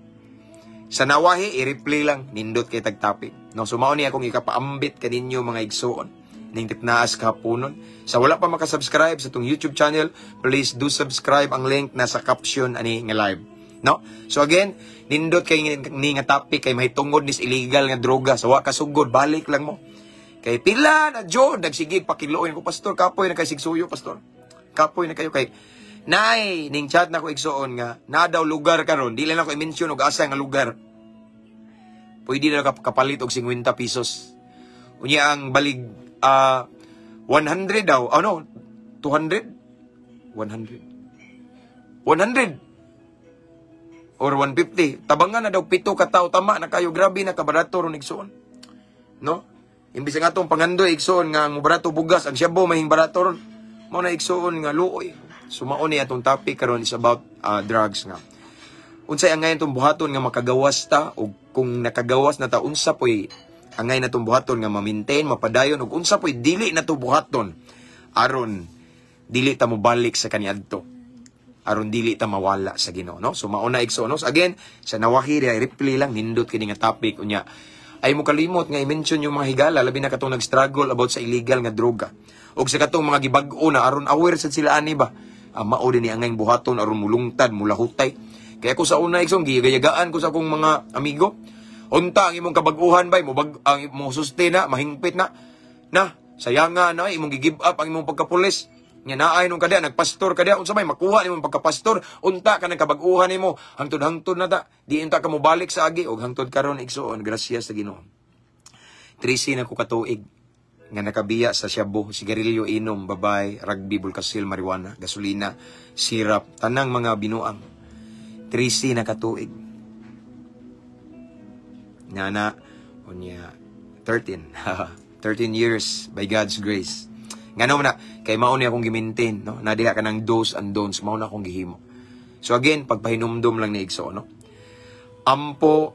Sa nawahi, i-replay lang, nindot kay tag topic. No, so mao ni akong ikapaambit kaninyo, mga igsoon, ning tiknaas kahaponon. Sa wala pa makasubscribe sa atong YouTube channel, please do subscribe, ang link nasa caption ani nga live. No? So again, nindot kay ni nga topic kay mahitungod nis illegal nga droga. Sa wa kasugod, balik lang mo. Kay pila na jud nagsigig pakiluoy ko, "Pastor, kapoy na kay sigsuyo, Pastor. Kapoy na kayo kay nay ning chat na ko, igsoon, nga na daw lugar karon, di lang ako i-mention og asa nga lugar. Pwede na kapalit og 50 pesos. Unya ang balig 100 daw, ano, 200? 100. 100 or 150. Tabangan na daw pito ka tao, tama na kayo, grabe na kabarato ron, igsoon. No? Imbis nga atong pangandoy, igsoon, nga ang barato bugas, ang shabu mahing barato ron. Mao na, igsoon, nga luoy. So mao ni atong topic karon is about drugs nga. Unsay angay atong buhaton nga makagawas ta, ug kung nakagawas na ta, unsa poy angay natong buhaton nga ma-maintain, mapadayon, ug unsa poy dili nato buhaton aron dili ta mobalik sa kaniadto, aron dili ta mawala sa Ginoo, no? So mao na, igsoon, no? So again, sa nawahi ay replay lang, nindot kini nga topic. Unya ay mo kalimot nga i-mention yung mga higala, labi na katong nag-struggle about sa illegal nga droga ug sa katong mga gibag-o na, aron aware sad sila ani ba. Mao din ni angay buhaton aron mulungtad, mulahutay. Kaya ako sa una, igsoon, gigayagaan ko sa akong mga amigo, unta ang imong kabag-uhan bay mo bag ang mo sustain na mahingpit na na sayanga na imong gi-give up ang imong pagkapulis nga naay nung kadya nagpastor kadya. Unsa may makuha nimong pagkapastor? Unta ka nang kabag-uhan nimo, hangtod-hangtod na ta, di unta ka mobalik sa agi. Og hangtod karon, igsoon, grasya sa Ginoo, 13 na ko katuig nga nakabiya sa shabu, sigarilyo, inom, babay, rugby, bulkasil, marijuana, gasolina, sirap, tanang mga binuang. 13 na katuig. Nga na, unya, 13. 13 years by God's grace. Nga na, kay mao ni akong gi-maintain, no? Nadiha ka ng do's and don'ts, mao na akong gihimo. So again, pagpahinumdum lang ni, igsoon, no? Ampo,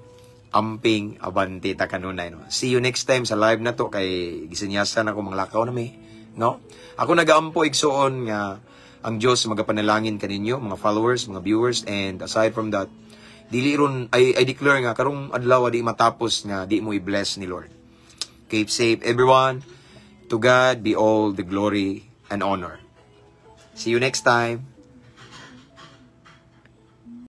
amping, abante ta kanunay, no? See you next time sa live na to kay gisinyasan ako mga lakaw na mi, no? Ako nagaampo, igsoon, nga ang Dios magapanalangin kaninyo, mga followers, mga viewers, and aside from that, dili ron I declare nga karong adlaw di matapos nga di mo i-bless ni Lord. Keep safe, everyone. To God be all the glory and honor. See you next time.